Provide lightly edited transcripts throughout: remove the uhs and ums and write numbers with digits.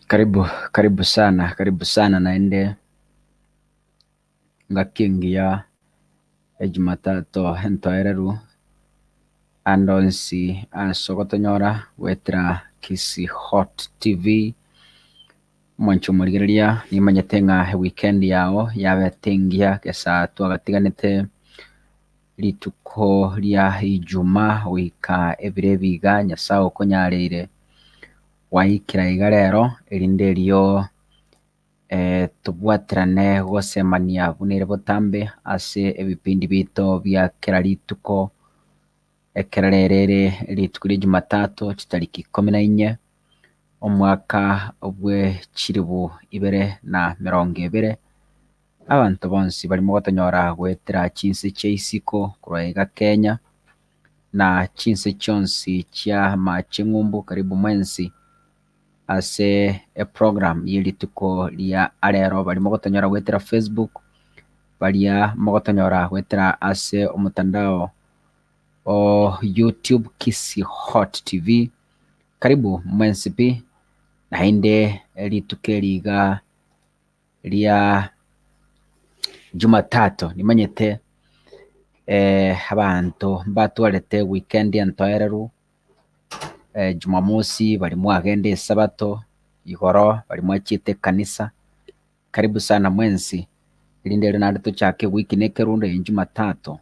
Karibu karibu sana karibu sana naende ngaki engiya ya jumatatu entoereru ande onsi ase ogotonyora goetera Kisii Hot TV. Omwanchi omorigereria nimanyete ng'a eweekend yao yabete engiya gesa twagatiganete rituko ria ijumaa goika ebiro ebi iga Nyasaye okonyareire gwaikera iga rero erinde erio tobwaterane gosemania buna ere botambe ase ebipindi biaito bia kera rituko, ekero rero ere rituko ria jumatatu chitariki ikomi na inye, omwaka bwe chilifu ibere na emerongo ebere, abanto bonsi barimo gotonyora goetera chinse chia isiko korwa iga Kenya, na chinse chionsi chia amache ng'umbu karibu mwensi. ase eprogram ye rituko ria arero baria mogotonyora goetera Facebook, baria mogotonyora goetera ase omotandao o YouTube Kisii Hot TV, karibu mwensi pi, naende rituko eri iga ria Jumatatu nimanyete abanto mbatwarete weekend entoereru. Jumamosi baria mwagenda esabato, igoro baria mwachiete ekanisa, karibu sana mwensi, erinde erio naende tochake ewiki na ekerundo eye jumatatu,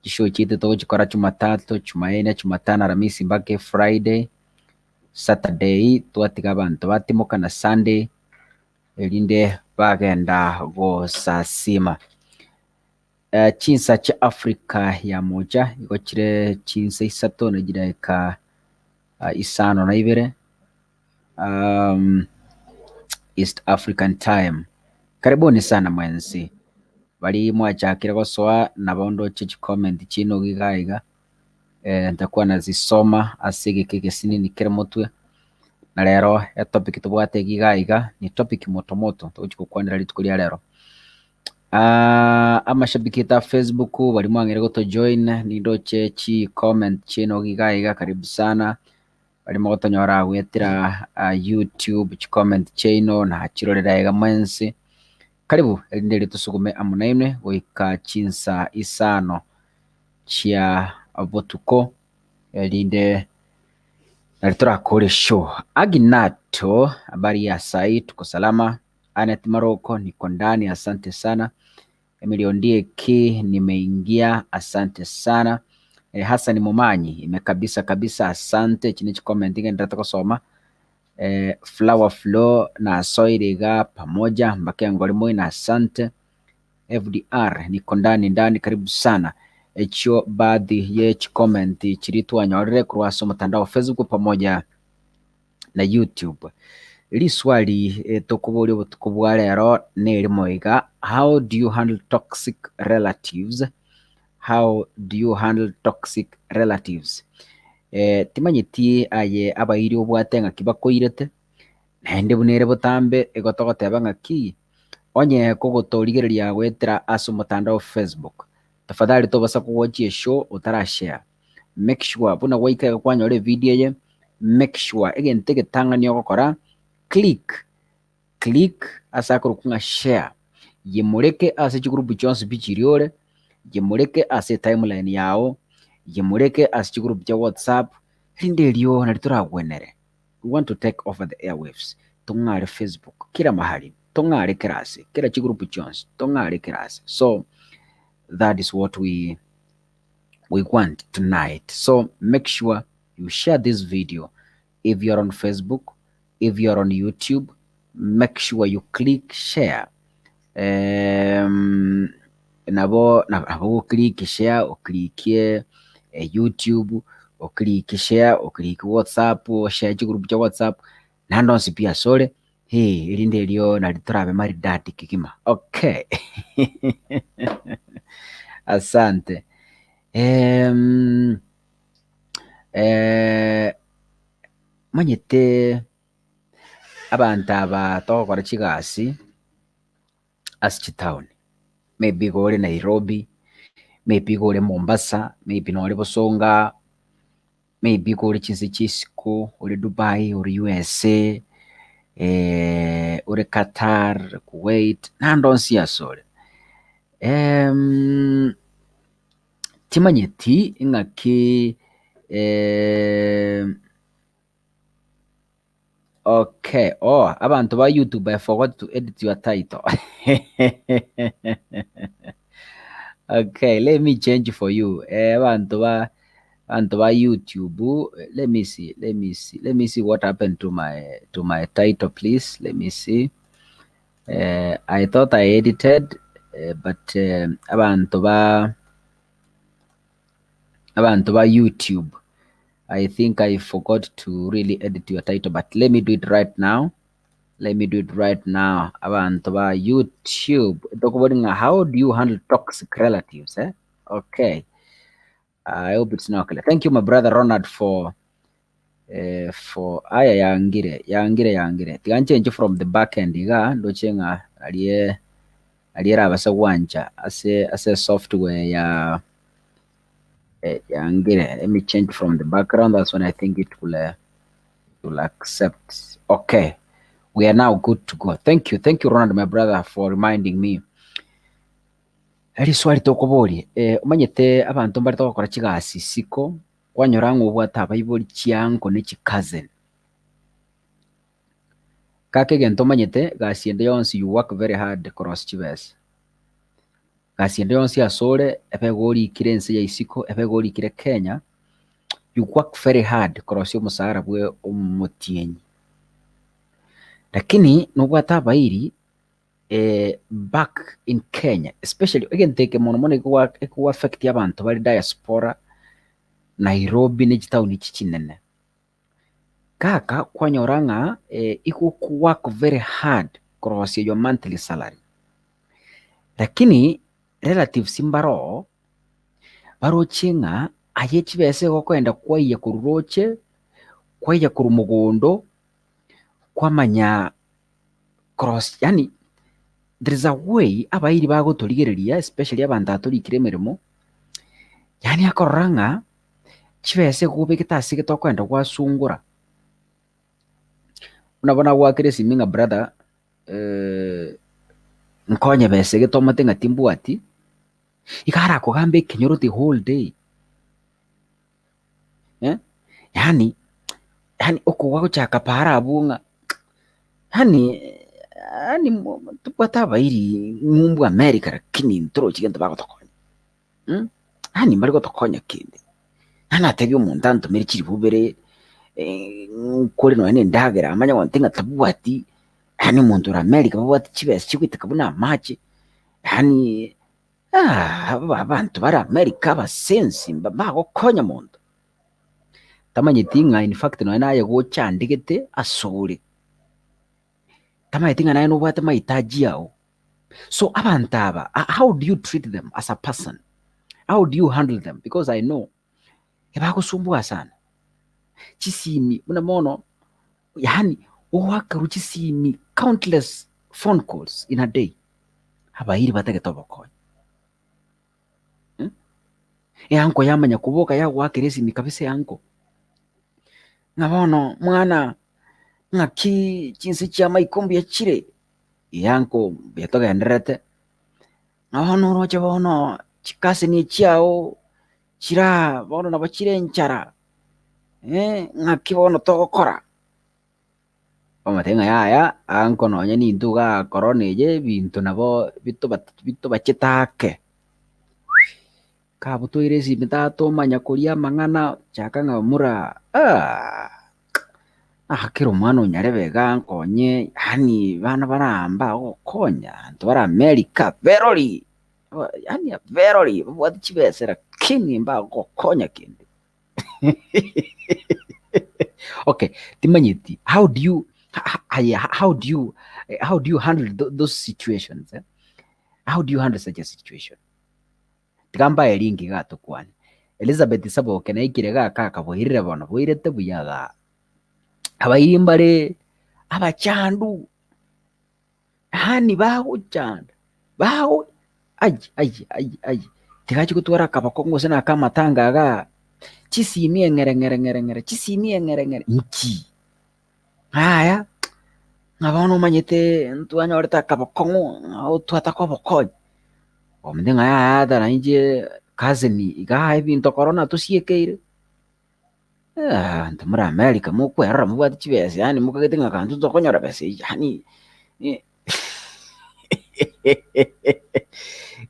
chishow chiaito togochikora jumatatu, jumaine, jumatano, aramisi mpaka efriday, saturday twatiga abanto batimoka na sunday, erinde bagenda gosasima. Chinsa chia Africa ya mocha igo chire chinsa isato na chidaeka isano na ibere East African time. Karibuni sana mwensi baria mwachakire gosoa nabo ndoche chicomment chiino iga iga ntakuwa nazisoma ase egeka egesinini kere motwe. Na rero etopic tobwate iga iga ni topic moto moto togochi gokwanera rituko ria rero. Amashabiki aito a Facebook baria mwang'eire gotojoin nindoche chicomment chiaino iga iga karibu sana, baria mogotonyora goetera YouTube chicomment chiaino nachirorera iga mwensi, karibu erinde erio tosugume amo nainwe goika chinsa isano chia botuko erinde nari torakore show. Aginato habari ya sai tuko salama. Aneth Maroko niko ndani asante sana. Emily Ondieki nimeingia asante sana. Eh, Hassan Momanyi ime kabisa kabisa asante echi ne chicomment ngenderete gosoma. Eh, Flower Flow nasoire iga pamoja mpaka engori moino asante. FDR niko ndani ndani karibu sana. Echio baadhi ye chicomment chiria twanyorire korwa ase omotandao wa Facebook pamoja na YouTube. Riswali tokoboria obotuko bwa rero nerimo iga, how do you handle toxic relatives? How do you handle toxic relatives? Timanyeti aye abairi obwate ng'aki bakoirete, naende buna ere botambe igo togoteba ng'aki, onye kogotorigereria goetera ase omotandao Facebook, tafadhali tobasa kogochia eshow otarashare. Make sure buna gwaika iga kwanyora evidio eye, make sure egento egetang'ani ogokora, click, click ase akorokwa ng'a share, yemoreke ase chigroup chionsi pi chiria ore, yemoreke ase etimeline yago, yemoreke ase chigroup chia whatsapp, rinde erio nari toragwenere. We want to take over the airwaves, tong'are Facebook kera mahali, tong'are kera ase, kera chigroup chionsi, tong'are kera ase. So that is what we we want tonight. So make sure you share this video if you are on Facebook. If you are on YouTube, make sure you click share. Nabo nabo ogoclick share, oclickie YouTube, oclick share, oclick WhatsApp, oshare chigroup chia WhatsApp, naende onsi pi asore, erinde erio nari torabe maridadi kegima. Okay asante. Manyete abanto aba togokora chigasi ase chitown, maybe igo ore Nairobi, maybe igo ore Mombasa, maybe nore Bosonga, maybe igo ore chinse chia isiko, ore Dubai, ore USA, ore Qatar, Kuwait, naende onsi ase ore. Timanyeti ng'aki okay oh abanto ba YouTube I forgot to edit your title okay let me change for you abanto ba abanto ba YouTube let me see let me see let me see what happened to my to my title please let me see I thought I edited but abanto ba abanto ba YouTube I think I forgot to really edit your title but let me do it right now let me do it right now abanto ba YouTube tokobori ng'a how do you handle toxic relatives eh? Okay I hope it's now clear. Thank you my brother Ronald for eh, for aya yangire yangire yangire tiga nchenche from the back end iga ndoche ng'a arie arie erabase gwancha ase ase software ya eh, yangire let me change from the background that's when I think it will uh, it will accept okay we are now good to go thank you thank you Ronald my brother for reminding me Riswali tokoboria, omanyete abanto mbare togokora chigasi isiko, kwanyora ng'a obwate abaibori chianko ne chicousin. Gaki egento omanyete, gasi ende yonsi you work very hard korosia chibesa. Gasi ende yonsi asore, ebe igo orikire ense ya isiko, ebe igo orikire Kenya, you work very hard korosia omosara bwe omotienyi. Lakini nobwate abairi. back in Kenya especially egento eke mono mono ekegoa affect abanto bare diaspora, Nairobi ne chitaoni echi chinene. Kaka kwanyora ng'a igo oko work very hard korosia your monthly salary, lakini relatives mbare oo, baroche ng'a aye chibesa igo okogenda kwaiya korwa roche, kwaiya korwa mogondo, kwamanya cross yaani there is a way abairi bagotorigereria especially abanto aba torikire emeremo, yaani akorora ng'a chibesa igo obegete ase egete okoenda gwasungora. Buna bono agoakera esimi ng'a brother nkonye besa egete omanyete ng'a timbwati, iga arakogambe ekenyoro the whole day. Yaani yaani okogwa gochaka paara abwo ng'a yaani yaani tobwate abairi ng'umbu America lakini ntorochi gento bagotokonya yaani mbari gotokonya kende. Yaani natebia omonto antomere chiribu ibere nkore nonye na endagera amanye gontebia ng'a tabwati, yaani omonto ore America babwate chibesa chigoiteka buna amache, yaani. Abanto bare America abasensi mbagokonya monto, tamanyeti ng'a in fact nonye naye gochandegete asore, tamanyeti ng'a naye nobwate mahitaji ao. So abanto aba how do you treat them as a person? How do you handle them? Because I know ebagosumbua sana, chisimi buna bono yaani ogoakerwa chisimi countless phone calls in a day. Abairi batagete obokonyi. Eanko yamanya koboka yagoakera esimi kabisa eanko, ng'a bono mwana ng'aki chinse chia maiko mbuya chire? Eanko mbuya togendererete, ng'a bono oroche bono chikaseni echiao chiraa bono nabo chire enchara, ng'aki bono togokora? Bamotebia ng'a yaya, anko nonye nintwe igaa korona eye ebinto nabo bitoba bitobachete ake. Kabutoire esimi tata omanya koria amang'ana chaka ng'a mura aah! Naakera omwana o nyarebe iga nkonye, yaani bana bare aa mbagokonya, abanto bare America berori, yaani berori babwate chibesa lakini mbagokonya kende. Okay, timanyeti, how do you aye how do you how do you handle those situations eh? How do you handle such a situation? Tiga mbae ringi iga tokwane. Elizabeth Saboke naikire iga kaka boirire bono, boirete buya igaa. Abairi mbare abachandu, yaani bagochanda, bago ai ai ai ai, tiga achie gotwara akaboko gose na aka amatanga igaa, chisimi eng'ere ng'ere ng'ere ng'ere, chisimi eng'ere ng'ere nki? Yaya, ng'a bono omanyete ntwanyorete akabokong'u ng'a otwataka obokonyi, omonto ng'a yaya ata nainche cousin igaa ebinto korona tosiekeire, abanto more America mokwerora mobwate chibesa yaani mokagete ng'a kanto tokonyora besa eywo yaani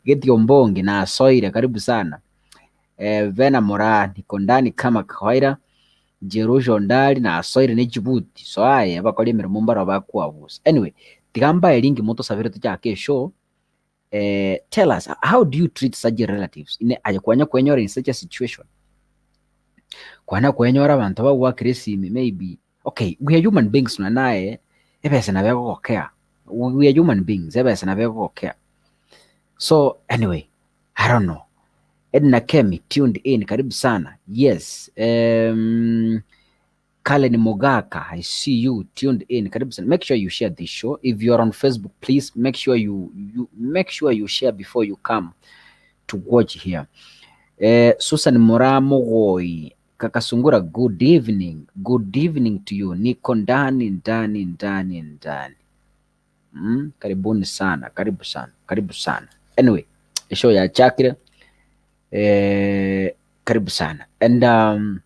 Geti Ombongi nasoire karibu sana, Vena Moraa niko ndani kama kawaida. Jerusha Ondari nasoire ne chibuti, so aye abakori emeremo mbarabwo bakoabusa. Anyway, tiga mbae ringi motosabere tochake eshow, eh, tell us how do you treat such relatives? Ine aye kwanya kwenyora in such a situation? Kwana kwenyora abanto bagwakire esimi maybe, okay we are human beings nonye naye ebesa nabo egogokea, we are human beings ebesa nabo egogokea. So anyway, I don't know. Edna Kemi tuned in, karibu sana. Yes. Um, Kalen Mogaka, I see you tuned in. Karibu sana. Make sure you share this show. If you are on Facebook, please make sure you, you make sure you share before you come to watch here. Eh, Susan Muramugoi Kakasungura, good evening. Good evening to you. Niko ndani ndani ndani ndani. Mm, karibuni sana, karibu sana, karibu sana. Anyway, eshow yachakire. Eh, karibu sana. And um,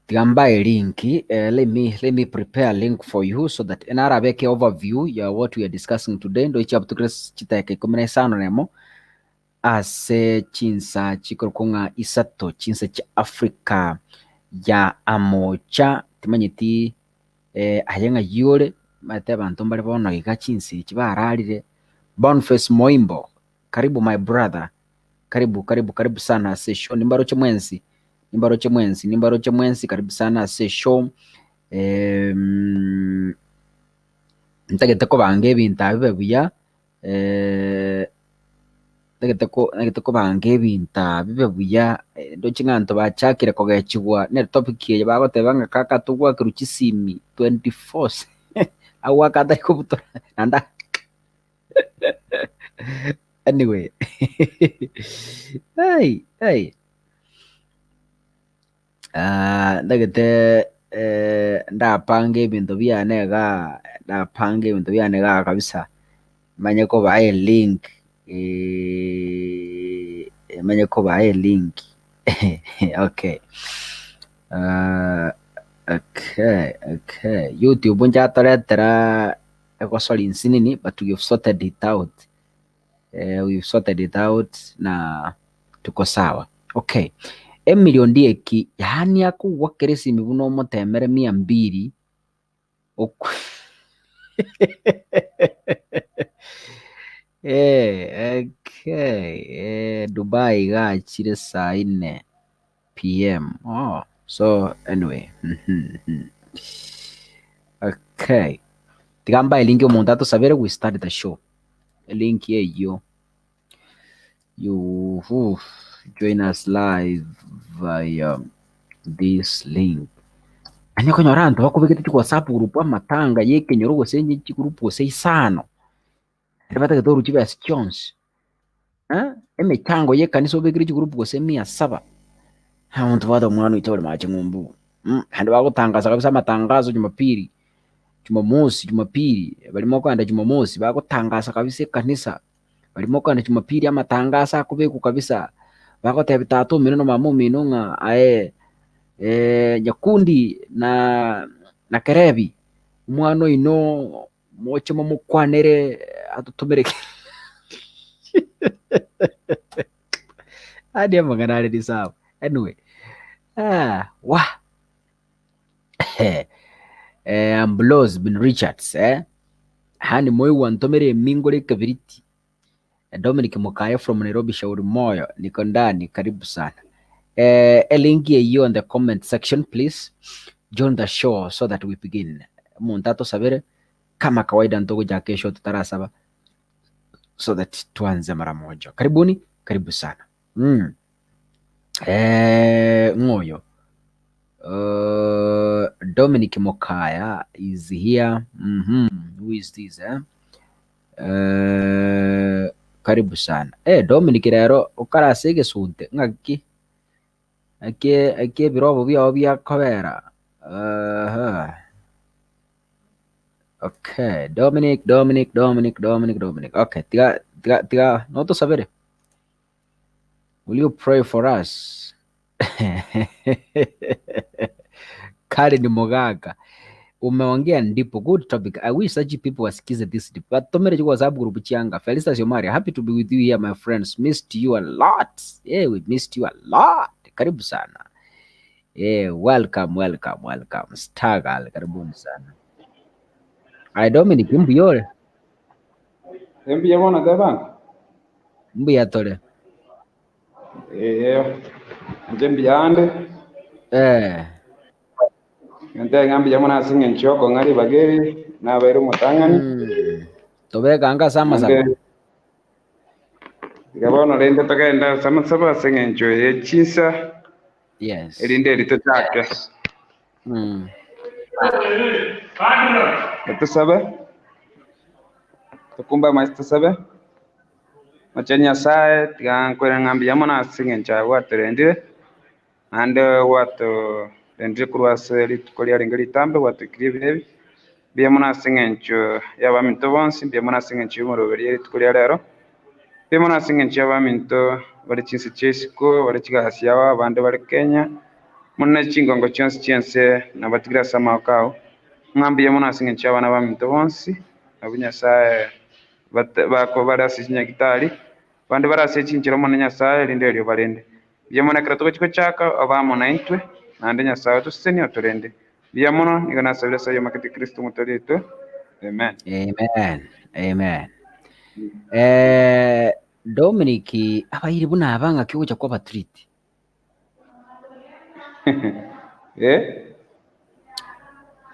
tiga mbae link eh, let me let me prepare a link for you so that enarabeke overview ya what we are discussing today ndo ichiabutukire chiteka ikumi na isano nemo ase chinsa chikorokwa ng'a isato chinsa chia Africa ya amocha timanyeti eh, aye ng'ai ore, omanyete abanto mbare bono iga chinsa echi bararire. Boniface Moimbo, karibu my brother, karibu karibu karibu sana ase eshow, nimbaroche mwensi, nimbaroche mwensi, nimbaroche mwensi, karibu sana ase eshow. Em, ntagete kobanga ebinto abi bibe buya. Ntagete ko ntagete kobanga ebinto aa bibe buya, ndoche ng'a abanto bachakire kogechigwa ne etopic eye bagoteba ng'a kaka togwakerwa chisimi 24 agoaka atari kobutora naende anyway ai ai. Ntagete ndapange ebinto biane igaa, ndapange ebinto biane igaa kabisa, manye kobaa elink manye kobaa elink okay okay okay YouTube nchatoretera egosori nsinini but we have sorted it out. We've sorted it out na tuko sawa. Okay. Emily Ondieki yaani akogwakera esimi buna omotemere mia mbili okwe Eh, okay. Eh, Dubai gachire saa ine pm. Oh, so anyway. Okay. Tiga mbae link omonto atosabere we start the show. Elink eyio you join us live via this link. Naende okonyora abanto bakobekete chi whatsapp group amatanga ya ekenyoro gose onye chigroup gose isano, naende batagete korwa chibesa chionsi eh, emechango ya ekanisa obekire chigroup gose mia saba, omonto obwate omwana oito ore mache ng'umbu, naende bagotangasa kabisa amatangazo jumapili. Jumamosi, Jumapili, baria mokoenda Jumamosi bagotangasa kabisa ekanisa, baria mokoenda Jumapili amatangaso akobekwa kabisa, bagotebia tata omino na mama omino ng'a aye nyakundi na na kerebi, omwana oino moche momokwanere atotomere yaani amang'ana are risabu, anyway wah. Eh, Ambrose bin Richards eh? Hani moigwa ntomere emingore ekebiriti. Dominic Mukaya from Nairobi Shauri Moyo niko ndani karibu sana. Eh, elink eyio on the comment section please join the show so that we begin. Omonto atosabere kama kawaida ntogochaka eshow totarasaba so that tuanze mara moja. Karibuni, karibu sana. Mm. Eh, ng'oyo Uh, Dominic Mokaya is here. Mm -hmm. Who is this eh? Eh, karibu sana. Eh, Dominic rero okarase egesunte ng'aki? Eki eki ebirobo biao biakobera. Aha. Okay, Dominic, Dominic, Dominic, Dominic, Dominic. Okay, tiga tiga tiga notosabere. Will you pray for us? Karen Mogaka. Umeongea ndipo. Good topic. I wish such people wasikize this deep. Batomere chiko WhatsApp group chianga. Felicitas Omari, happy to be with you here my friends. Missed you a lot. Yeah, we missed you a lot. Karibu sana. Yeah, welcome, welcome, welcome. Stagal, karibuni sana. Ay Dominic, mbuyore. Mbuya bono teba. Mbuya tore. Ee, inche mbuya ande. Eh. Ngente ng'a mbuya mono ase eng'encho y'okong'a ribaga eri, nabeire omotang'ani. Mm. Tobeka anga ase amasabo. Naende tiga bono rende togende ase amasabo ase eng'encho ye chinsa, Yes. erinde eri tochake. Mm. Tosabe, tokumbe amaiso tosabe. Mochie Nyasae, tiga nkwere ng'a mbuya mono ase eng'encho aye gwatorendire, naende gwatorendire korwa ase rituko riarenge ritambe gwatoikirie ebiro ebi. Mbuya mono ase eng'encho y'abaminto bonsi, mbuya mono ase eng'encho y'omoroberi ye rituko ria rero, mbuya mono ase eng'encho y'abaminto bare chinse chia isiko, bare chigasi ao, abande bare Kenya, mono ne chingongo chionsi chi'ense nabatigire ase amaboko ao, ng'a mbuya mono ase eng'encho y'abana baminto bonsi, abwo Nyasae bako bare ase chinyagitari, abande bare ase chinchera Omonene Nyasae, erinde erio obarende. Mbuya mono ekero togochia gochaka, obe amo naintwe, naende Nyasae otosesenie otorende. Mbuya mono, nigo nasabire ase oyomakete Kristo Omotoori oito. Amen. Amen. Amen. Eh, Dominic abairi buna aba ng'aki ogocha kwaba treat. Eh?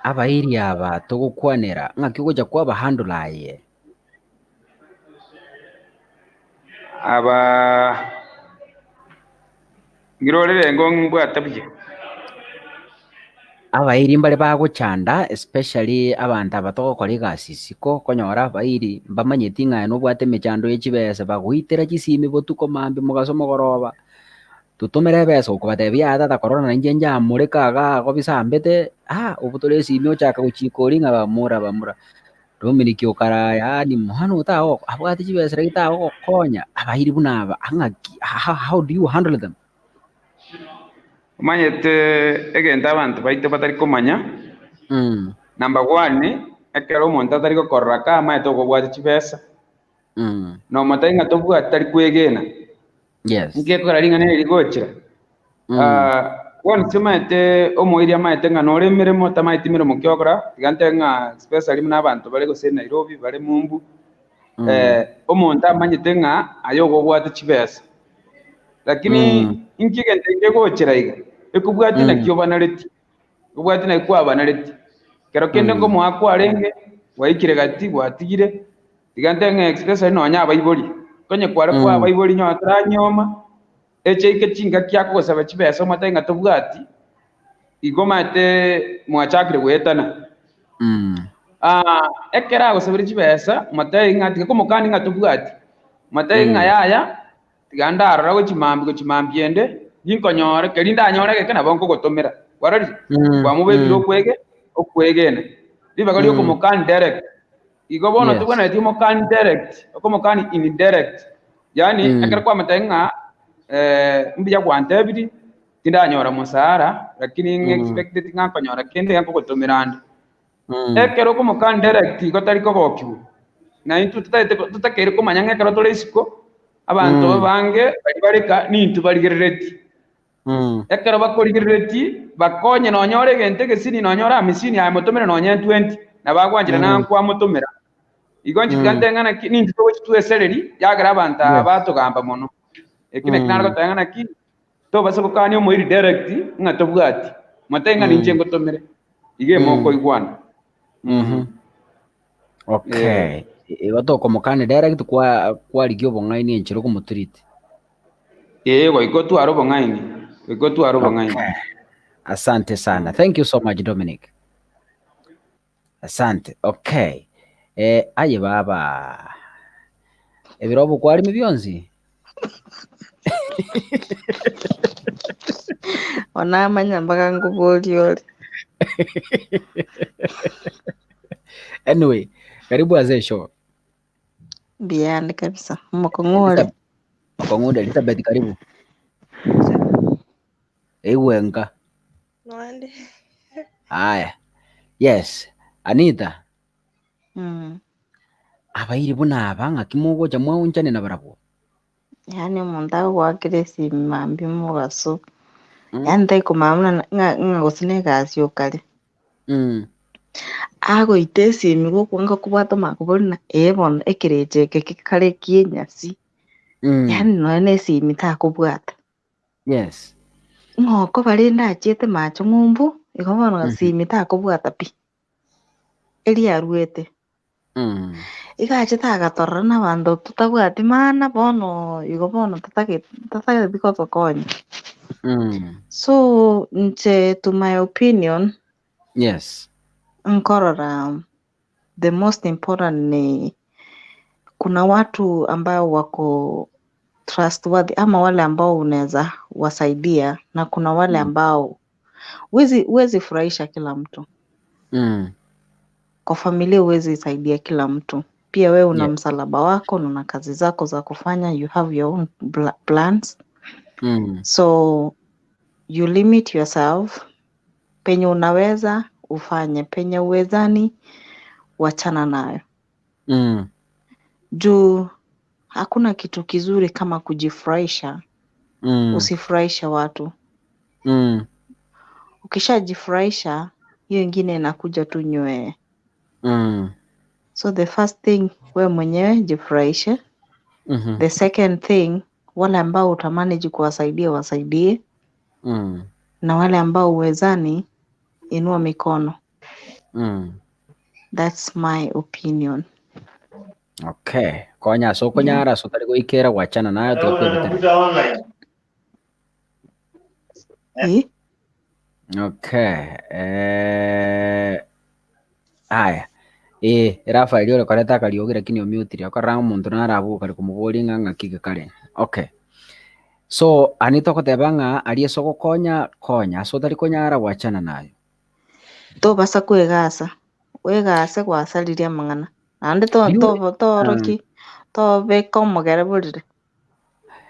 Abairi aba togokwanera ng'aki ogocha kwaba handle aye. Aba ngirorere ngo mbwate buya. Abairi mbare bagochanda especially abanto aba togokora egasi isiko okonyora abairi mbamanyeti ng'a aye nobwate emechando ye chibesa bagoitera chisimi botuko mambia mogaso mogoroba. Totomere ebesa okobatebia yaya tata korora nainche njamoreka igaa igo bisambete, ah obutore esimi ochaka gochika oria ng'a bamura bamura. Dominic okara yaani mwana oyo tago abwate chibesa lakini tagogokonya, abairi buna aba ng'aki how how do you handle them? Omanyete egento abanto baito batari komanya, Mm, number one, ekero omonto atari gokorora ka amaete okobwate chibesa, mm, na omotebi ng'a tobwati tari kwegena. Yes. Inki gekogera ring'ana eri rigochera? Mm. Ah, bono timaete omoiri amaete ng'a nore emeremo tamaeti meremo ki ogokora, tiga ntebe ng'a especially buna abanto bare gose Nairobi bare Mumbu, Mm. eh, omonto amanyete ng'a aye ogo obwate chibesa. Lakini Mm. inki egento eke kegochera iga? Ekobwati Mm. naki obanareti, ekobwati naki kwabanareti. Kero kende Mm. nkomoa kwarenge, gwaikire gati gwatigire, Tiga ntebe ng'a especially nonya abaibori, konye kware koa Mm. abaibori nyowe toranyoma, echaike chingaki akogosaba chibesa omotebie ng'a tobwati, igo omanyete mwachakire goetana. Mm. Ah, ekero agosabire chibesa, motebie ng'a tiga komokani ng'a tobwati, motebie ng'a Mm. yaya, tiga ndarora gochia mambia gochia mambia ende, ninkonyore, keria ndanyore egeke nabo nkogotomera. Kwarorire? Mm. Kwamobekire Mm. okwege okwegena. Ribaga Mm. riokomokani direct. Igo bono Yes. tobwenereti omokani direct, okomokani indirect. Yaani Mm. ekero kwamotebia ng'a eh, mbuya gwantebirie, tindanyora mosara, lakini Mm. ng'expecteti ng'a nkonyora kende iga nkogotomera ande. Mm. Ekero okomokani direct igo tari kogokigwa. Na intwe totagete ko- totakeire komanya ng'a ekero tore isiko, abanto Mm. abange baria bare ka nintwe barigereretie. Ekero bakorigereretie, bakonye nonya ore egento egesini, nonya ore amisini, aye motomere nonya entwenti, nabo agwanchire nang'a nkwamotomera. Igo inche tiga ntebe ng'a naki, ninche togochi twesereri, yagera abanto aba batogamba mono. Eki naki nare goteba ng'a naki, tobasa gokania omoiri direct ng'a tobwati, motebie ng'a ninche ngotomere, iga emokoigwana. Okay. Igo tokomokania direct kwa kwarigia obong'aini enchera okomotreat. Ee, goika otware obong'aini, goika otware obong'aini. Okay. Asante sana. Thank you so much Dominic. Asante. Okay. Eh, aye baba. Ebirobo kwarimi bionsi? Onamanya mpaka nkoboria ore. Anyway, karibu ase show. Mbuyande kabisa. Omokong'u ore. Mokong'u ore Elizabeth karibu. Eigwenka. Noande. Aya. Yes. Anita. Mm. Abairi buna aba ng'aki mogocha mwaunchane nabarabwo? Yaani omonto agoakera esimi mambia omogaso, yaani taikomanya buna ng'a ng'a gose na egasi okare. Agoita esimi gokwanga kobwata omanye koboria ng'a ee bono ekerecha eke kekare kie enyasi, yaani nonya na esimi takobwata. Yes. Ng'a okoba rende achiete mache ng'umbu, igo bono esimi takobwata pi. Eria aruete. Iga achete agatorora na abanto totabwati maana bono igo bono totagete totageti gotokonya. So inche to my opinion, Yes. nkorora the most important ni kuna watu ambao wako trustworthy ama wale ambao unaweza wasaidia na kuna wale ambao huwezi furahisha kila mtu. Kwa familia huwezi saidia kila mtu. Pia wewe una msalaba wako na una kazi zako za kufanya, you have your own plans. So you limit yourself, penye unaweza ufanye, penye uwezani wachana nayo. Juu hakuna kitu kizuri kama kujifurahisha, usifurahishe watu. Ukishajifurahisha, hiyo ingine inakuja tu nywee. So the first thing, we mwenyewe jifurahishe. The second thing, wale ambao utamanage kuwasaidia wasaidie. Na wale ambao uwezani, inua mikono. That's my opinion. Okay. Konya ase okonyara ase otari goikera gwachana nayo tiga kwebetera. Eh? Okay. Eh, aya. Eh, Rafael ore koreta akariogi lakini omutire. Okorora ng'a omonto narabuke kare komoboria ng'a ng'aki gekare. Okay. So, Anita ogoteba ng'a aria ase ogokonya, konya. Ase otari konyara gwachana nayo. Tobasa kwegasa, wegase gwasaririe amang'ana. Naende to You, to toroki tobeka omogere borere. do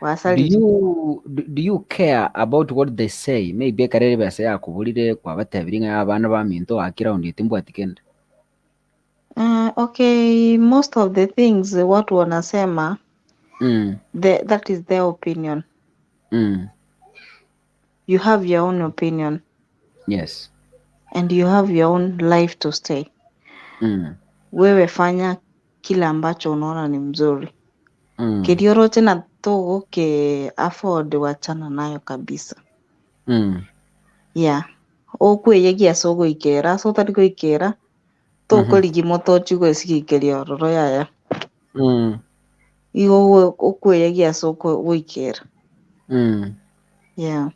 Gwasaririe. you do you care about what they say? Maybe ekero ere ebesa yakoborire kwabatebirie ng'a abana baminto gaki round eye timbwati kende. Okay, most of the things watu wanasema that is their opinion. You have your own opinion. Yes. And you have your own life to stay. Wewe fanya kile ambacho unaona ni mzuri. Kirioroche na togoke afford wachana nayo kabisa. Yeah. Okweyegia ase ogoikera ase otari goikera tokorigi motochi goesigikeria ororo yaya. Igo okweyegia ase ogoikera. Yeah.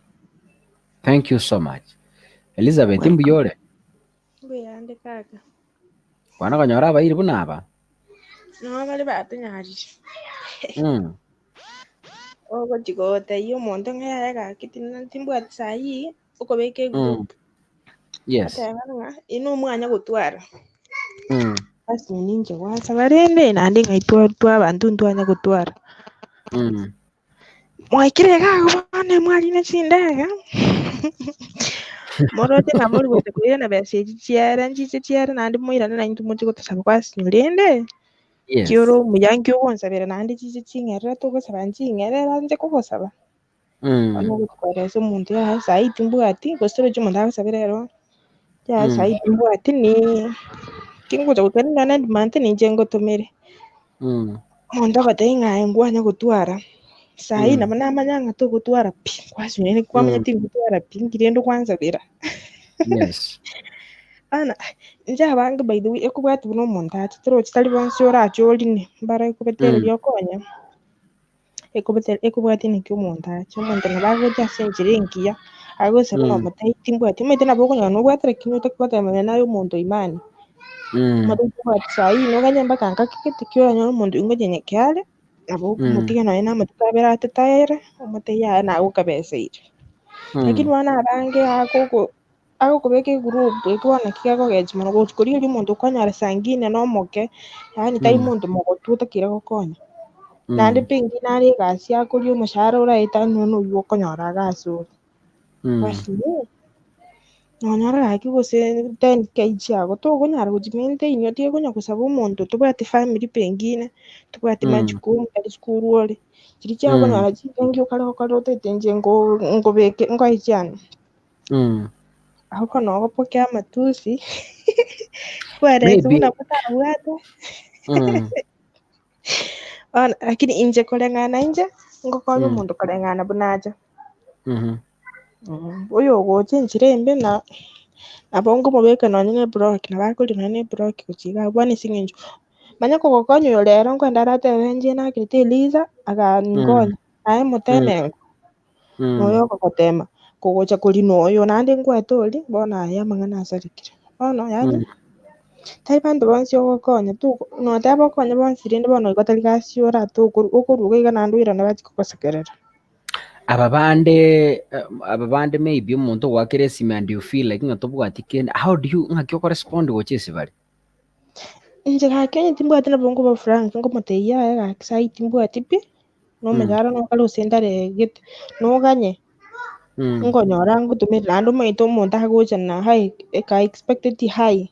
Thank you so much. Elizabeth Welcome. mbuyore. Mbuyande kaka. Kwana konyora abairi buna aba. No bari batunyarire. Ogochi gotebia omonto ng'a yaya gaki timbwati sahi okobeka egroup. Yes. Ateba ng'a inwe omwanya gotwara. Basi ninche gwasaba rende naende ng'ai twa abanto ntwanya gotwara. Mwaikire iga abwo bono mwarina chindege. Moroche ng'a mori gocha koirana besa echi chiere nchiche chiere naende moirane naintwe moche gotosaba kwasinyu rende. Yes. Ki ore omuya nki ogonsabera naende chiche ching'erere togosaba nching'erere nche kogosaba. Bono ogochi koeresa omonto yaya saii timbwati, gose torochi omonto agosabera ero, yaya saii timbwati niii tingocha gokenda nonya na month ninche ngotomere. Omonto agotebia ng'a aye nkwanya gotwara, saii nabo namanya ng'a togotwara pi, kwasubire kwamanya tingotwara pi, nki rende okwansabera. Yes. Bono inche abange by the way ekobwati buna omonto ache, torochi tari bonsi orache orine, mbare ekobetereria okonye. Ekobete ekobwatia naki omonto ache, omonto nabo agocha ase enchera engiya, agosaba buna omotebia timbwati, omanyete nabo okonyora nobwate lakini otakobwata nonya naye omonto imani. Omotebie timbwati saii noganye mpaka ngaki gete ki oranyore omonto oyio ngochia nyakiare, nabo okomotiga nonya na amatuko abere atato aere, omotebie yaya nagokabeseire. Lakini bono abange agoko agokobeka egroup eke bono naki gekogechia mono, gochi korigereria omonto okonyora saa ingine na omoke, yaani tari monto mogotu otakeire gokonya. Naende pengine are egasi akoria omoshahara oraetanie nonya oywo okonyora iga ase ore. Basi nonyora gaki gose 10K chiago tokonyara gochi maintain otige konya gosaba omonto tobwati family pengine, tobwati majukumu tari sukuru ore, chiria chiakonyora chingengi okare gokora otagete inche nko nkobeke nkoe chiane. Abwo nogopokea amatusi kwarete Maybe. buna botabwate. Bono lakini inche koreng'ana inche, ngokonya omonto koreng'ana buna acha. Oyo ogocha enchera embe na nabo nkomobeka nonye na eblock, nabo akoria nonye na eblock gochia iga abwo bono ase eng'encho, manya kogokonya oyo rero nkoenda aratebe inche nakerete Eliza, agankonya, naye moteme engo. Noyo ogogotema, kogocha korina oyo, naende ngwete oria, bono aye amang'ana asarekire. Bono yaani, tari banto bonsi ogokonya toko noteba okonye bonsi rende bono igo tari gasi orate okoru okoruga iga naende oirane bachie kogosekerera. Aba bande aba bande maybe omonto ogoakera esimi and you feel like ng'a tobwati kende, how do you ng'aki okorespond gocha ase bare? Inche gaki onye timbwati nabo nkoba frank, nkomotebia yaya gaki saii timbwati pi, nomochara nokare gose ntaregete, noganye, nkonyora ngotomere naende omanyete omonto agocha na high, eka expected high,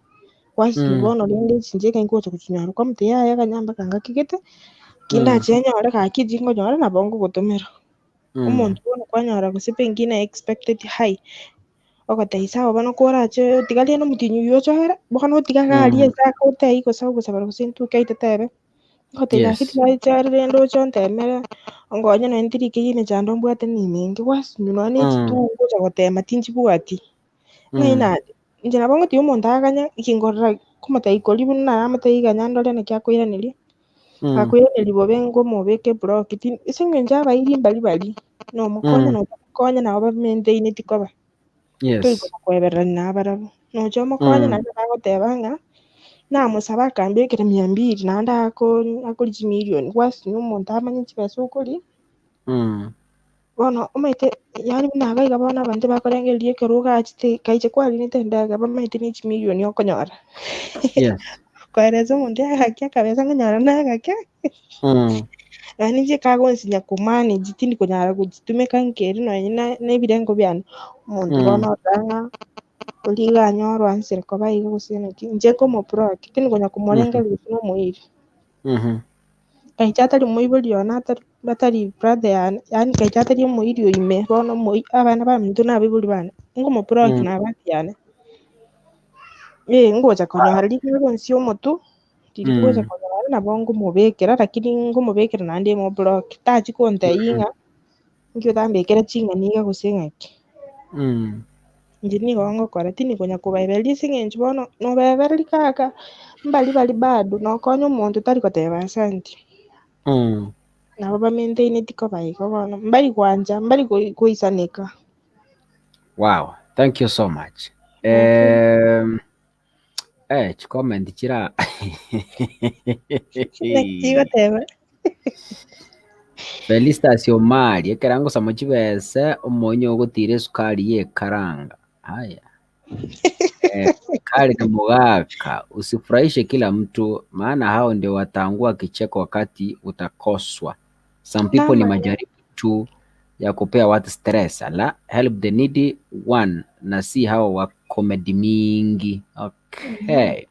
gwasinywa bono rende echi inche ekero ngocha gochinyora kwamotebia yaya ganya mpaka ngaki gete, ki ndache nyore gaki echi nkonyora nabo ngogotomera. Omonto bono kwanyora gose pengine expected high. Ogotebia sawa bono korache tiga rende omotienyi oyio ochoere, bono otiga iga aria ase agotebia gose ogosabera gose ntuke aye tatebe, ogotebia gaki tiga aichore rende oche ontemere, onkonye nonye ntirikerie emechando mbwate na emenge, gwasinywa nonye na echitugo ngocha gotema tinchibwati. Ng'ai naende, inche nabo ngotebia omonto aganye, inki nkorora komotebia koria buna naramotebie ganya ndore naki akoiraneria, akoiraneria bobe ngomobeka eblock ti ase eng'encho abairi mbari baria, nomokonya notamokonya nabo bamaintaineti koba. Tori konya koebererania nabarabwo. Nocha omokonye naende bagoteba ng'a, namosaba akambekera mia mbili naende ako akoria chimilioni, gwasinywa omonto amanye chibesa okoria. Bono omanyete yaani buna iga iga bono abanto bakorengereria ekero ogachete kaiche kwarinete endege bamaete ne chimilioni okonyora. Koeresa omonto agake akabesa nkonyora nagake, naende inche kagonsinya komanage tindi konyara gochitumeka nkeri nonye na na ebirengo biane, omonto bono orora ng'a oria iga anyorwa ansire koba iga gose naki, inche nkomoblock tindi konya komorengereria gose nomoiri. Gaicha atari moibori one atari atari brother yane, yaani gaicha atari omoiri oime bono omoi abana baminto na abaibori bane, nkomoblock na abati yane. Eh, ngocha konyora riria bonsi omotwe, riria ngocha konyora nabo nkomobekera lakini nkomobekera naende moblock, tachi kontebia ng'a inki otambekera ching'ani iga gose ng'aki. Inche nigo ngokora, tindi konya kobaebereria ase eng'encho bono nobaebereria kaka, mbari bari bado nokonya omonto tari goteba asanti. Nabo bamaintaineti koba igo bono, mbari gwancha, mbari goi goisaneka. Wow, thank you so much. Okay. Chicomment chira Naki chigoteba? Felistus Omari, ekero ngosama chibese omoinyo ogotira esukari ye ekaranga. Haya. Kale ni mugaka, usifurahishe kila mtu maana hao ndio wataangua kicheko wakati utakoswa. Some people ni Namanya. majaribu tu ya kupea watu stress. Ala, help the needy one na si hao wa comedy mingi. Okay.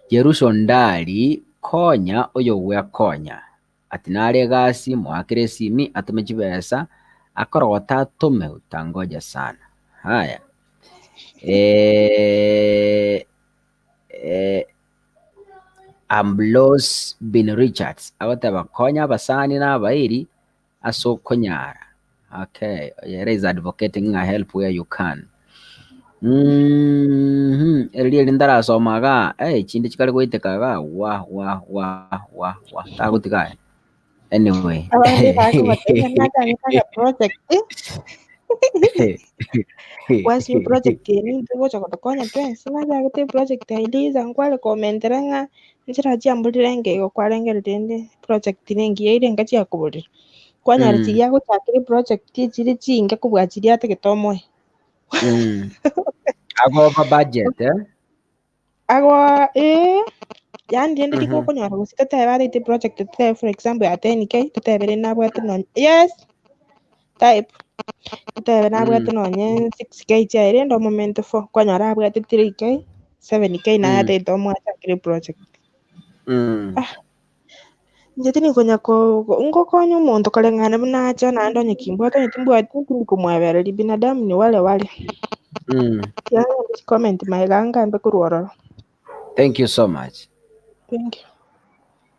Jerusha Ondari, konya oyogwekonya. Ati nare egasi, moakere esimi, atome chibesa, akorogota atome utangoja sana. Haya. Eh, eh, Ambrose Bin Richards agoteba konya abasani na abairi ase okonyara. Okay, ere is advocating ng'a help where you can. Mhm, eri rieri ntarasoma igaa, eh, chinde chikare goiteka igaa, wa wa wa wa wa, tagotiga aye. Anyway. Abande bakobatebia nachagete aga project. Gwasi project eye nintwe gocha gotokonya twensi. Nachagete project ya Eliza nkware komentera ng'a nchera chiamborire enke igo kwarengereria rende project nengiya ere enka chiakoborire. Kwanyora Mm. chiria agochakera eproject echire chinke kobua chiria atagete omoe. Mm. Ago over budget eh? Ago eh, yaani rende Mhm. riko okonyora gose totebe arete eproject totebe for example ya 10k totebe rende nabwate nonye yes type totebe nabwate Mm. nonye 6k chiaye rende omomente 4 kwanyora abwate 3k 7k naye Mm. atagete omoe achakere eproject. Mm. Ah, inche tindi konya ko ngokonya omonto koreng'ana buna acha naende onye kimbwate onye timbwati tindi komwebereria binadamu ni wale wale. Mm. Yaani comment maega ngambe korwa ororo. Thank you so much. Thank you.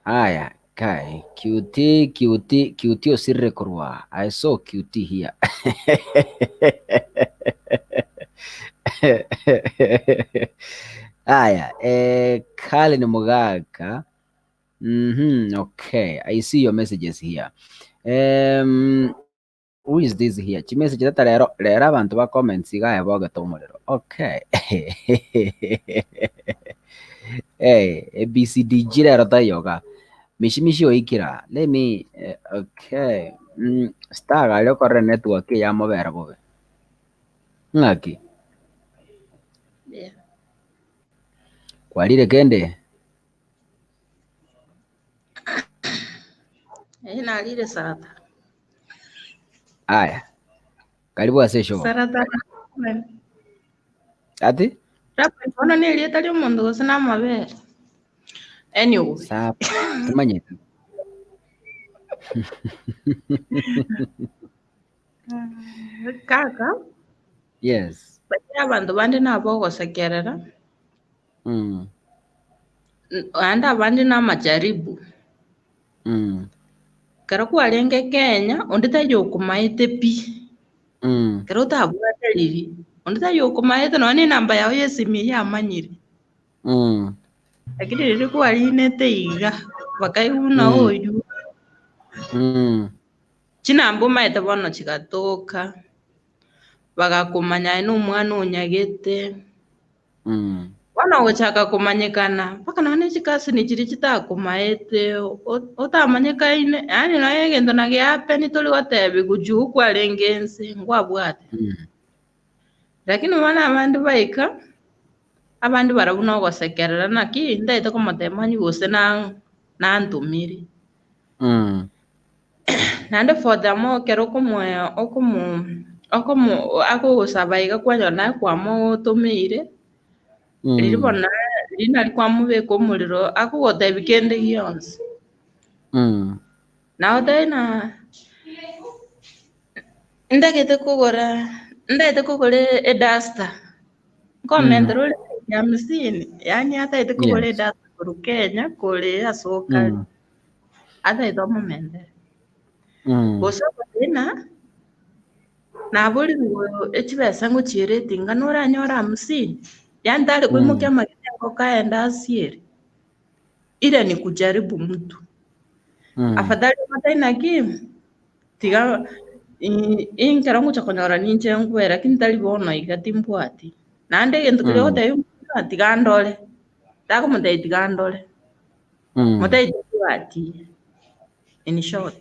Aya, kai, QT, QT, QT osirire korwa. I saw QT here. Aya, eh, Kalin Mugaka. Mhm, okay. I see your messages here. Um, who is this here? Chimessage tata rero rero abantu ba comments iga aya bogete omorero. Okay. Hey, ABCDG rero taiyoga. Mishimishi oikira. Let me eh, okay. Mm, star gari okorere network ya mobera bobe. Ng'aki? Yeah. Kwarire kende? Eh, narire sarata. Aya. Karibu ase eshow. Sarata. Ati? Rapo bono ne erieta riomonto gose na amabere. Anyway. Sa timanyete. Kaka, Yes. baria abanto bande nabo ogosekerera, Mm. naende abande na amajaribu. Mm. Ekero kwarenge Kenya, onde taiyo okomaete pi. Mm. Ekero otabwate riria, onde taiyo okomaete nonya na enamba yao ya esimi eyio amanyire. Mm. Lakini riria kwarinete iga, bakaigwa buna Mm. oywo, Mm. chinamba omaete bono chigatoka, bagakomanya aye na omwana onyagete. Mm. Bono ogochaka komanyekana, mpaka nonya ne chikasini chiria chitakomaete, otamanyekaine, yaani nonya egento na giahappen tori gotebiwa juu kwarenge ense, nkwabwate. Mm. Lakini bono abande baika, abande barabwo na ogosekerera naki, ntaete komotebia mani gose na nantomire. Mm. Naende furthermore ekero okomoe okomo okomo akogosaba iga kwanyora naye kwamotomeire, riria Mm. bono riria nari kwamobeka omorero akogotebia kende gionsi. Mm. Naye otebe ng'a ndagete kogora ndagete kogora eduster, Mm. nkomentera ore shilingi hamsini, yaani atagete kogora Yes. eduster korwa Kenya kore ase okare, Mm. atagete omomentere. Mm. Gose ogoteba ng'a naborirwe echibesa ngochiera etinga noranyore hamsini, yaani tari koimokia Mm. amagena engoko aende asiere, ile ni kujaribu mtu. Mm. Afadhali omotebie naki, tiga inkero ngocha konyora ninche nkwe lakini tari bono iga timbwati. Naende egento keria Mm. ogotebia omonto ng'a tiga ndore, takomotebia tiga ndore, Mm. motebie timbwati, in short.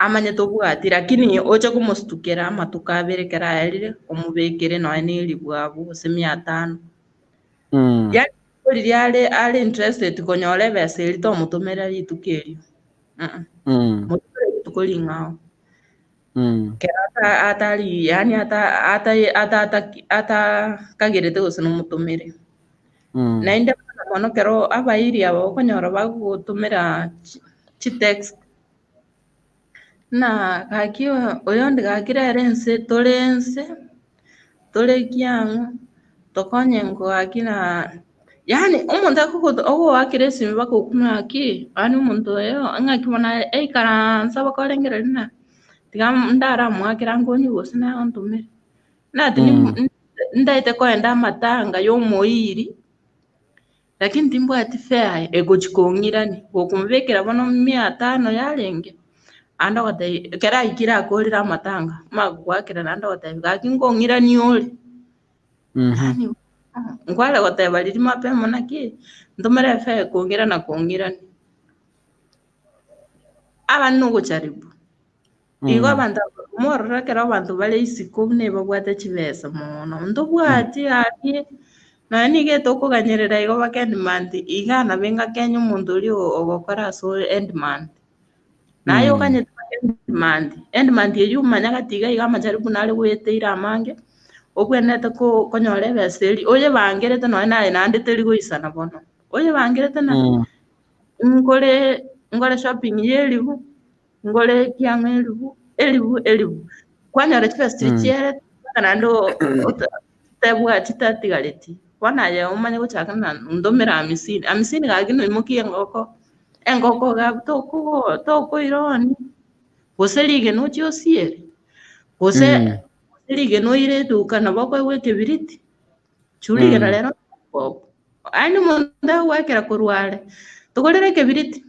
Amanye tobwati lakini oche komostukera amatuko abere ekero aerire, omobekere nonya na elifu abwo gose mia tano. Mm. Yaani riria are are interested konyora ebesa eria tomotomera rituko erio, uh-uh. Mm. Motomere rituko ring'ao. Mm. Kero ata atari yaani ata ata ata atakagerete gose nomotomere. Naende mono mono ekero abairi aba okonyora bagogotomera chitext, ng'a gaki oyonde gaki rero ense tore ense, tore ekiang'o, tokonye gaki na yaani omonto akogoto ogoakera esimi mpaka okune gaki, yaani omonto oyo ng'aki bono aikaransa bakorengereria ng'a tiga ndaramoakere ankonye gose naye ontomere. Nati ndaete koenda amatanga y'omoiri, lakini timbwati fare egochi kong'irania, gokomobekera bono mia tano yarenge, ande ogotebia ekero aikire akorire amatanga, omanye gogoakera naende ogotebia gaki nkong'irania ore. Yaani nkware goteba riria mapema naki, ntomere efare ekong'irana kong'irania. Abande nogocharibu. Igo abanto aba morore ekero abanto bare isiko buna ebabwate chibesa mono, ntobwati gaki, nonya nigo etokoganyerera igo baka end month, iga nabo engaki onye omonto oria ogokora ase ore end month. Naye oganyete mpaka end month, end month eywo omanya gati iga iga amacharibu nare goeteire amange, obwenerete ko konyora ebesa eria, oyebangerete nonya naye naende teri goisana bono, oyebangerete na nkore nkore shopping ya eribu. Ngore ekiang'o elifu, elifu, elifu. Kwanyora chibesa chiria chierete, mpaka naende otebwati chitatigareti. Bono aye omanye gochaka ng'a ndomere amisini, amisini gaki noimokie engoko, engoko iga abwo tokogo tokoironi, gose rigena ochie osiere, gose rigena oire eduka nabo okoegwa ekebiriti, churi rigena rero Yaani omonto agoakera korwa are, togorere ekebiriti.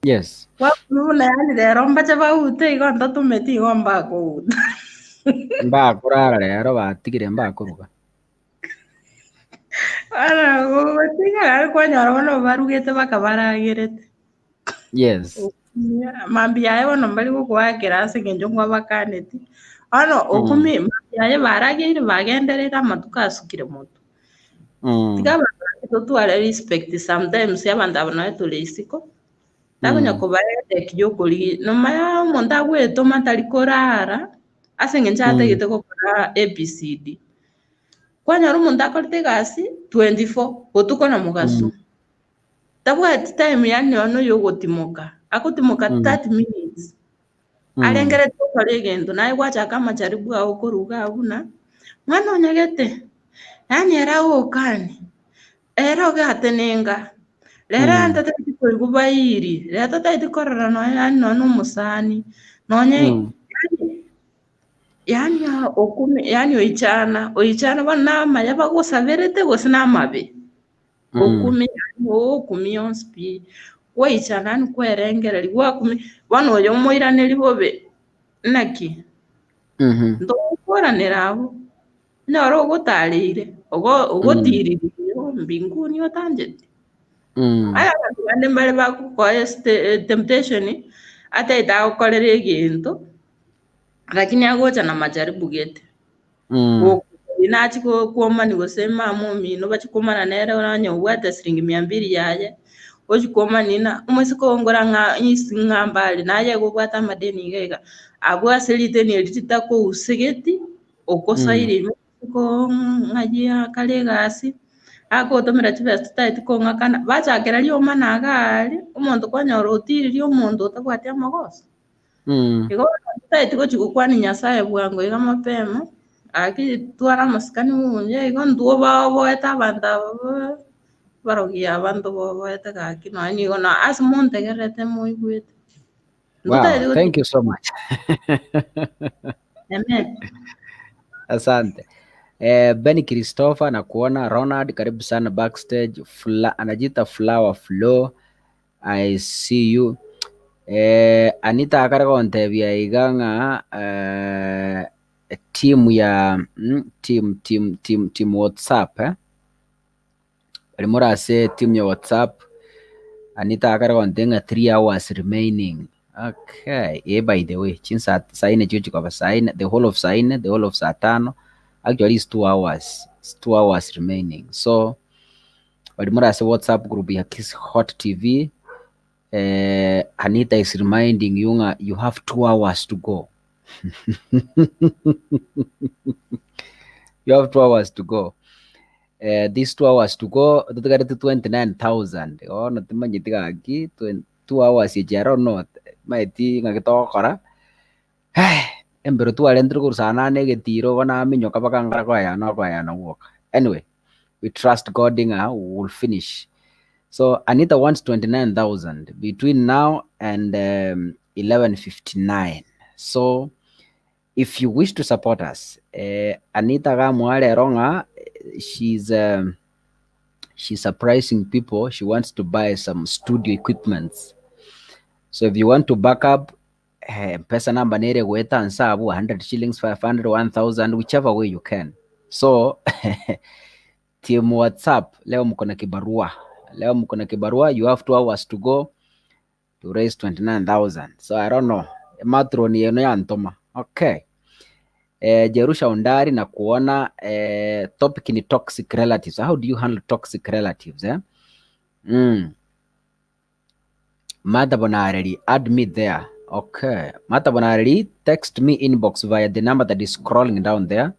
Yes. Buna yaani rero mbache baute igo ntatometi igo mbakouta. Mbakorara rero batigire mbakoruga. Bono gotigara are kwanyora bono barugete bakabaragerete. Yes. Mambia yaye bono mbari gokoakera ase eng'encho nkwabakaneti. Bono okumi mambia yaye barageire bagendereire amatuko asukire motwe. Tiga abanto bande totware respect sometimes abanto aba nonye tore isiko, takonya koba headache ya okorigia nomanya omonto agoetoma tari korara, ase eng'encho atagete gokora ABCD. Kwanyora omonto akorete egasi 24, botuko na mogaso, tabwati time yaani nonya ya ogotimoka, agotimoka 30 minutes. Arengeretie gokora egento, naye gwachaka amacharibu ao korwa iga abwo buna, mwana onyagete, yaani ere agokanie, ere ogatenenga, rero yaani totageti koigwa bairi, rero totageti korora nonya yaani nonya na omosani, nonye yaani yaani okumi yaani oichana oichana bono na amaya bagosaberete gose na amabe. Okumia, yaani ogokumia onsi pi, gwaichana yaani kwerengereria, gwakumia, bono oyo omoiraneri bobe, naki? Ntogokoranera abwo, onyore ogotareire, ogo ogotiriri mbinguni otancheti. Aya abanto bande mbare bagokoa esite temptation, ataete agokorera egento, lakini agocha na majaribu gete. Nachi kwomani gose mama omino bachie komana nere onye obwate siringi mia mbili yaye, ochie komani ng'a omoiseke oyo ngora ng'a isi ng'a mbare naye iga obwate amadeni iga iga. Abwo ase riteni erio ritakousegeti, okosoire ime omoiseke oo ng'ai akare egasi, agogotomera chibesa chitageti kong'akana, bachakera riomana iga aria, omonto kwanyora otiririe omonto otabwati amagoso. Igo bono totaeti gochia gokwania Nyasae bwango iga mapema, gaki tware amasikani buya igo intwe obaoboete abanto aba ba barogi aba ntobaoboete gaki nonya nigo na ase montegererete moigwete. Wow, Ntotaeti gochi thank you so much. Amen. Asante. Eh, Benny Christopher nakuona, Ronald karibu sana backstage. Fla, anajiita Flower Flow. I see you. Eh, Anita akare gontebia iga ng'a eh, team ya mm, team team team team WhatsApp eh. Bari more ase team ya WhatsApp Anita akare gontebia ng'a 3 hours remaining. Okay, eh by the way, chinsa saa ine chigochi koba saa ine, the whole of saa ine, the whole of saa tano, actually it's 2 hours, it's 2 hours remaining. So Bari more ase WhatsApp group ya Kiss Hot TV, eh, Anita is reminding you ng'a you have 2 hours to go. You have 2 hours to go. Eh, these 2 hours to go, totigarete 29,000. Bono timanyeti gaki, 2 hours echi I don't know, maeti ng'aki togokora. Embero twarentire korwa saa nane egetiro igo naminyoka mpaka nkare koeyana okoeyana gwoka. Anyway, we trust God ng'a we will finish. So Anita wants 29,000 between now and 11:59. So if you wish to support us, Anita gamoa rero ng'a she's surprising people. She wants to buy some studio equipments. So if you want to back up, Mpesa number nere goeta nsabu 100 shillings, 500, 1000, whichever way you can. So team WhatsApp, leo mko na kibarua. Leo mko na kibarua, you have 2 hours to go to raise 29,000. So I don't know. Matron yeno yantoma. Okay. Jerusha Undari na kuona topic ni toxic relatives. How do you handle toxic relatives, eh? Martha Bonareri, add me there. Okay. Martha Bonareri, text me inbox via the number that is scrolling down there.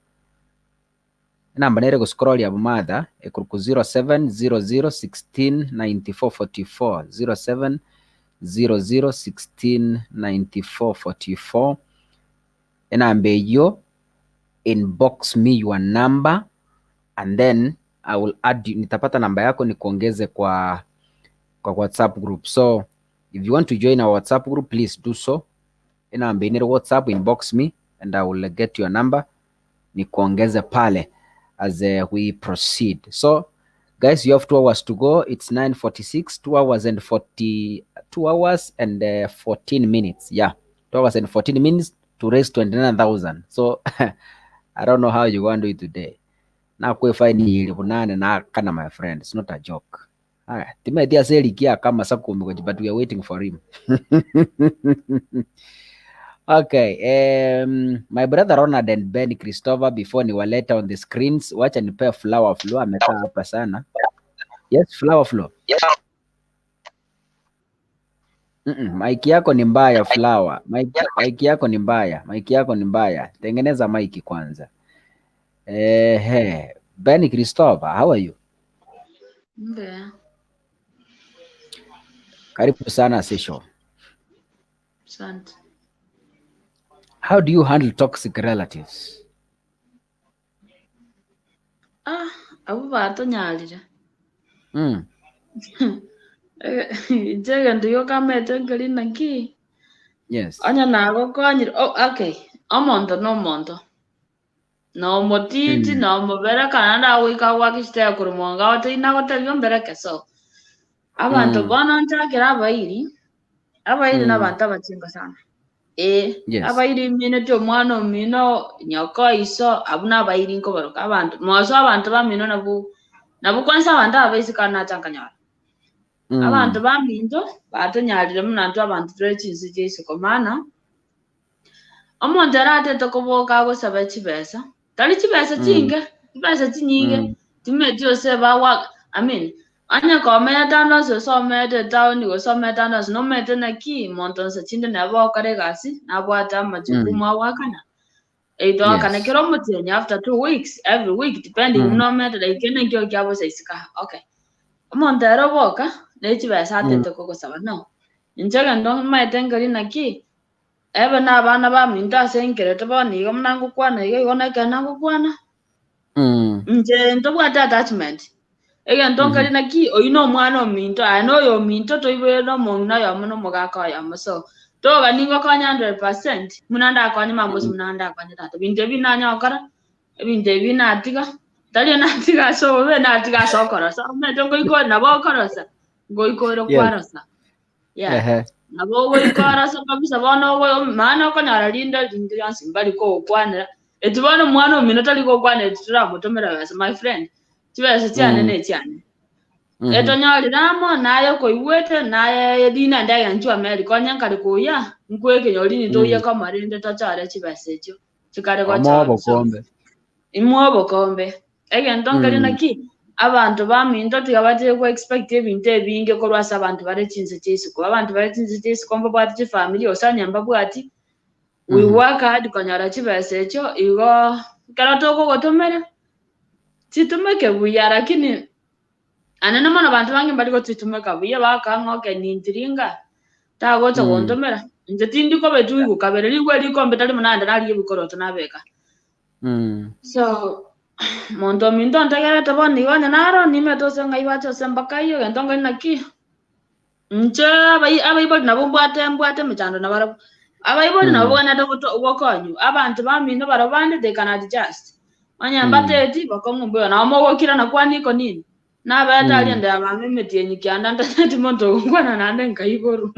Namba nere guscroll ya Martha ekuruku 0700169444, 0700169444. Enamba eyo, inbox me your number and then I will add you. Nitapata namba yako nikuongeze kwa WhatsApp group. So if you want to join our WhatsApp group, please do so. Enamba inere WhatsApp, inbox me and I will get your number nikuongeze pale as we proceed. So guys, you have 2 hours to go. It's 9:46, 2 hours and 40, 2 hours and 14 minutes. Yeah, 2 hours and 14 minutes to raise 29,000. So I don't know how you going to do it today. Na kwe fine ili bunane na kana, my friend, it's not a joke. Haya, timetia selikia kama sakumi, but we are waiting for him. Okay, my brother Ronald and Ben Christopher, before niwaleta on the screens, wacha nipe Flower Flow, amekaa hapa sana. Yes, Flower Flow. Mic yako ni mbaya, Flower. Mic yako ni mbaya. Mic yako ni mbaya. Tengeneza mic kwanza. Ehe, Ben Christopher, how are you? Mbea. Karibu sana session. Asante. How do you handle toxic relatives? Ah, abo batonyarire. Inche egento giokamete nkeri naki onya nagokonyire, oh, okay, omonto na omonto na omotiti na omobere kana ndagoika gwaka chitaya korwa monga gotei nagotebia ombereke, so abanto bono nchakere abairi na abanto abachinga sana abairi imineti omwana omino nyoko iso abwo na abairi nkoboroka abanto moso abanto bamino nabwo nabwo kwanza abanto abaisika nacha nkanyora abanto baminto batonyarire buna intwe abanto tore chinse chia isiko, maana omonto ere atete koboka agosaba chibesa, tari chibesa chinke, chibesa chinyinge timeti ose bagwa, I mean, onye komenyete ande onsi gose omenyete etown gose omenyete ande onsi nomanyete naki monto nse chinde nabo ogokora egasi nabwate amajukumu agwakana eitogokana kera omotienyi after 2 weeks, every week, depending buna omenyete, like enkio kiabosa isiko. Okay, omonto ere oboka ne chibesa atete kogosaba no inche egento maete nkeri naki ebe na abana baminto ase enkerete bono igo buna ngokwana iga igo nekero nagokwana inche ntobwate attachment egento nkeri naki oywo na omwana ominto aye na oyo ominto toiboire na omong'ina oyomo na omogaka oyomo, so toga ningokonya 100% buna ndakonye mama gose buna ndakonye tata. Binto ebi nanyakora, ebinto ebi natiga, tari natiga ase obobe, natiga ase okorosa omanyete ngoikore nabo okorosa ngoikore kwarosa, yeah. Nabo ogoikorosa kabisa bono ogo maana okonyora rinde rinde rionsi mbari kogokwanera eti bono omwana omino tari gokwanera eti toramotomera besa. My friend, chibesa chiane nechiane etonyorire amo naye koigwete naye rina ndege nchwa America onye nkare koya nkwekenyorini toiye koma rinde tochore chibesa echio chikare Omo gochora so obokombe. Imwe obokombe egento nkeri naki abanto baminto tiga batige ku expect ebinto ebinge korwa ase abanto bare chinse chia isiko. Abanto bare chinse chia isiko mbabwate chifamiri gose onye mbabwati, we work hard konyora chibesa echio igo ekero tokogotomera. Chitumeke buya lakini anene mono banto bange mbari gochitumeka buya bagokora ng'a okay nintiringa, tagocha gontomera, inche tindi koba etuigu kabere, rigwe rikombe tari buna naende narigia ebikoroto nabeka. So, monto ominto ontegerete bono igo onye naro nimete ase ng'ai bache ase mpaka eyio egento nkori naki, inche abai abaibori nabo mbwate mbwate emechando nabarabwo. Abaibori nabo bwenerete goto gokonywa, abanto bamino barabwo bande they can adjust. Onye mbateti, bokong'u mbuya, nabo mogokirana kwani iko nini? Nabete aria inde ya mama emetienyi kianda ntanyeti monto ogokwana naende nkaiborwa.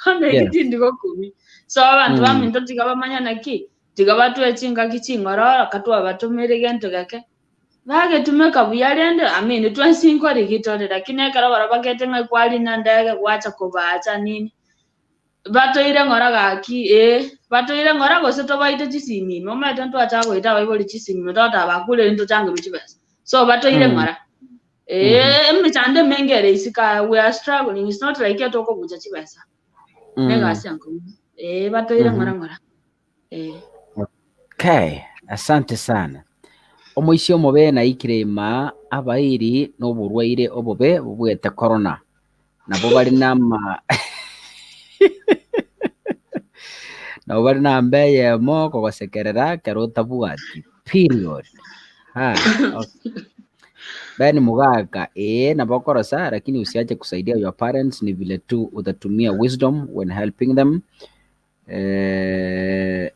Bono eki tindi gokumia. So abanto baminto tiga bamanye naki, tiga batwe chingaki ching'ororo ka twabatomire gento geke, bagetumeka buya rende I mean twensi nkorigi tore lakini ekero barabwo bagete ng'a kwarina ndege gwacha kobaacha nini, batoire ng'ora gaki eh, batoire ng'ora gose tobaite chisimi ime, omanyete ntwachaka goita abaibori chisimi ime togoteba bakure rende tochangerwe chibesa. So batoire ng'ora. Eh, emechando emenge ere isiko aya, we are struggling, it's not like tokobucha chibesa. Negasi enkong'u. Eh, batoire ng'ora ng'ora. Eh. Okay, asante sana. Omoisia omobe naikire ima abairi noborwaire obobe bobwete corona. Nabo bari nama nabo bari namba eyemo kogosekerera ekero otabwati. Period. Ha, okay. Ben Mugaka, ee nabo okorosa lakini usiache kusaidia your parents ni vile tu utatumia wisdom when helping them. Eh,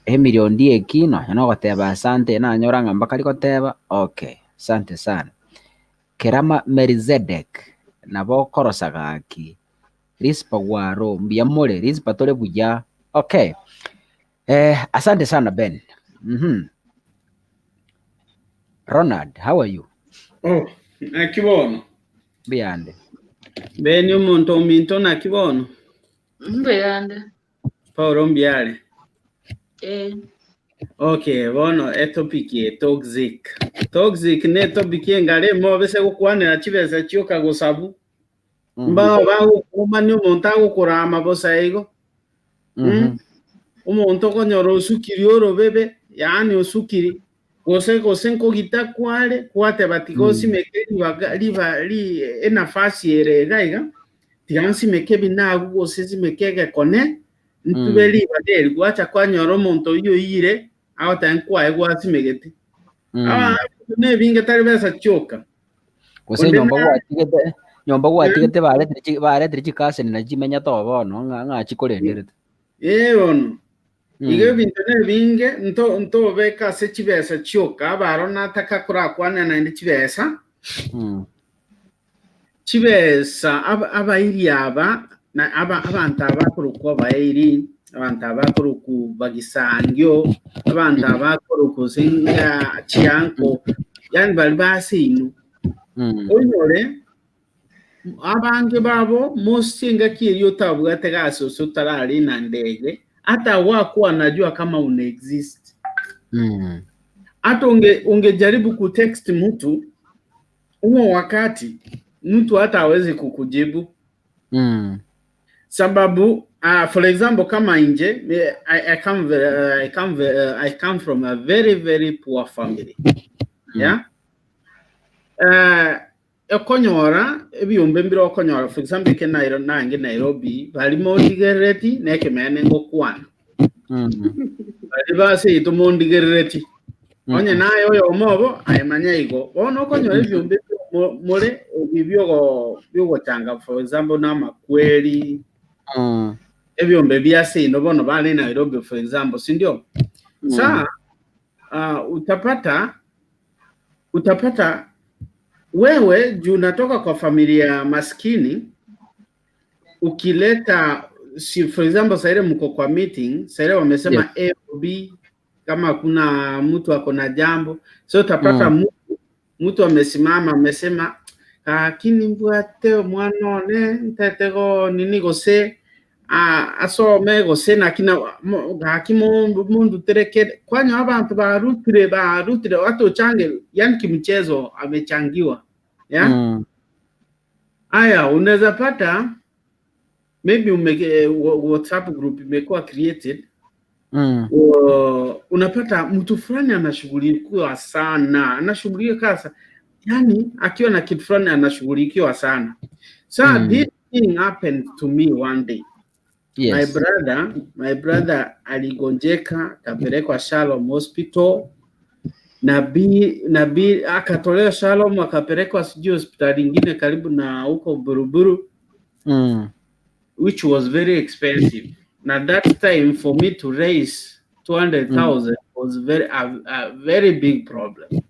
Emily Ondieki nonya nogoteba asante nanyora ng'a mbakari goteba okay, asante sana. Kerama Melizedek nabo okorosa gaki. Rispa Gwaro mbuya more, Rispa tore buya. Okay. Eh, asante sana Ben. Ronald, how are you? Oh, naki bono? Mbuyande. Ben omonto ominto naki bono? Mbuyande. Paulo mbiare. Eh. Okay, bono etopic ye toxic. Toxic ne topic engare mobese gokwanera chibesa chioka gosabu. Mbao bagokumania omonto agokorama bosa igo. Omonto okonyora osukiri orobebe, yaani osukiri, gose gose nkogita kware, gwateba tiga osimeke ribaga riba ri enafasi ere iga iga, tiga nsimeke ebinagu gose nsimeke egekone, ntube ribaga eri, gwacha kwanyora omonto oyio oiyire, agoteba nkwaye gwasimegete. Abanto na ebinge tari besa chioka. Gose Onde nyomba na- gwatigete nyomba gwatigete baretire chi baretire chikaseni nachi chimenyete oo bono ng'a ng'a chikorenderete. Ee bono, iga ebinto nebinge nto ntobeka ase chibesa chioka, abaro nataka korakwane naende chibesa, chibesa ab abairi aba na aba abanto aba bakorokwa abairi, abanto aba bakorokwa bagisangio, abanto aba bakorokwa gose ng'a chianko, yaani baria ba seino. Onyore abange babo most engaki eyio otabwate gasi gose otararina ndege, hata hawakuwa wanajua kama una exist. Hata unge ungejaribu kutext mtu huo wakati mtu hata hawezi kukujibu sababu for example kama inje I come from a very very poor family, yeah. Okonyora ebiombe mbire okonyora for example eke Nairo nange Nairobi bari mondigerereti na ekemene ngokwana bari baseito mondigerereti onye naye oyomo obo aye manya igo bono okonyora ebiombe more ebi biogo biogochanga for example na amakweri ebiombe bia seino bono bare Nairobi for example sindio sa utapata utapata wewe juu unatoka kwa familia maskini ukileta si, for example saile mko kwa meeting saile wamesema A or B kama kuna mtu ako na jambo so utapata mtu mtu amesimama amesema lakini mbwate omwana one ntetego nini gose asome gose naki gaki mundu terekere kwanya abantu barutire barutire watu uchange yani kimchezo amechangiwa yeah? Aya, unaweza pata maybe ume, WhatsApp group imekuwa created. Unapata mtu fulani anashughulikiwa sana, anashughulika sana, yani akiwa na kitu fulani anashughulikiwa sana. So this thing happened to me one day. My brother aligonjeka, akapelekwa Shalom Hospital na bi akatolewa Shalom akapelekwa sijui hospitali ingine karibu na huko Buruburu, which was very expensive. Now that time for me to raise 200,000 was a very big problem.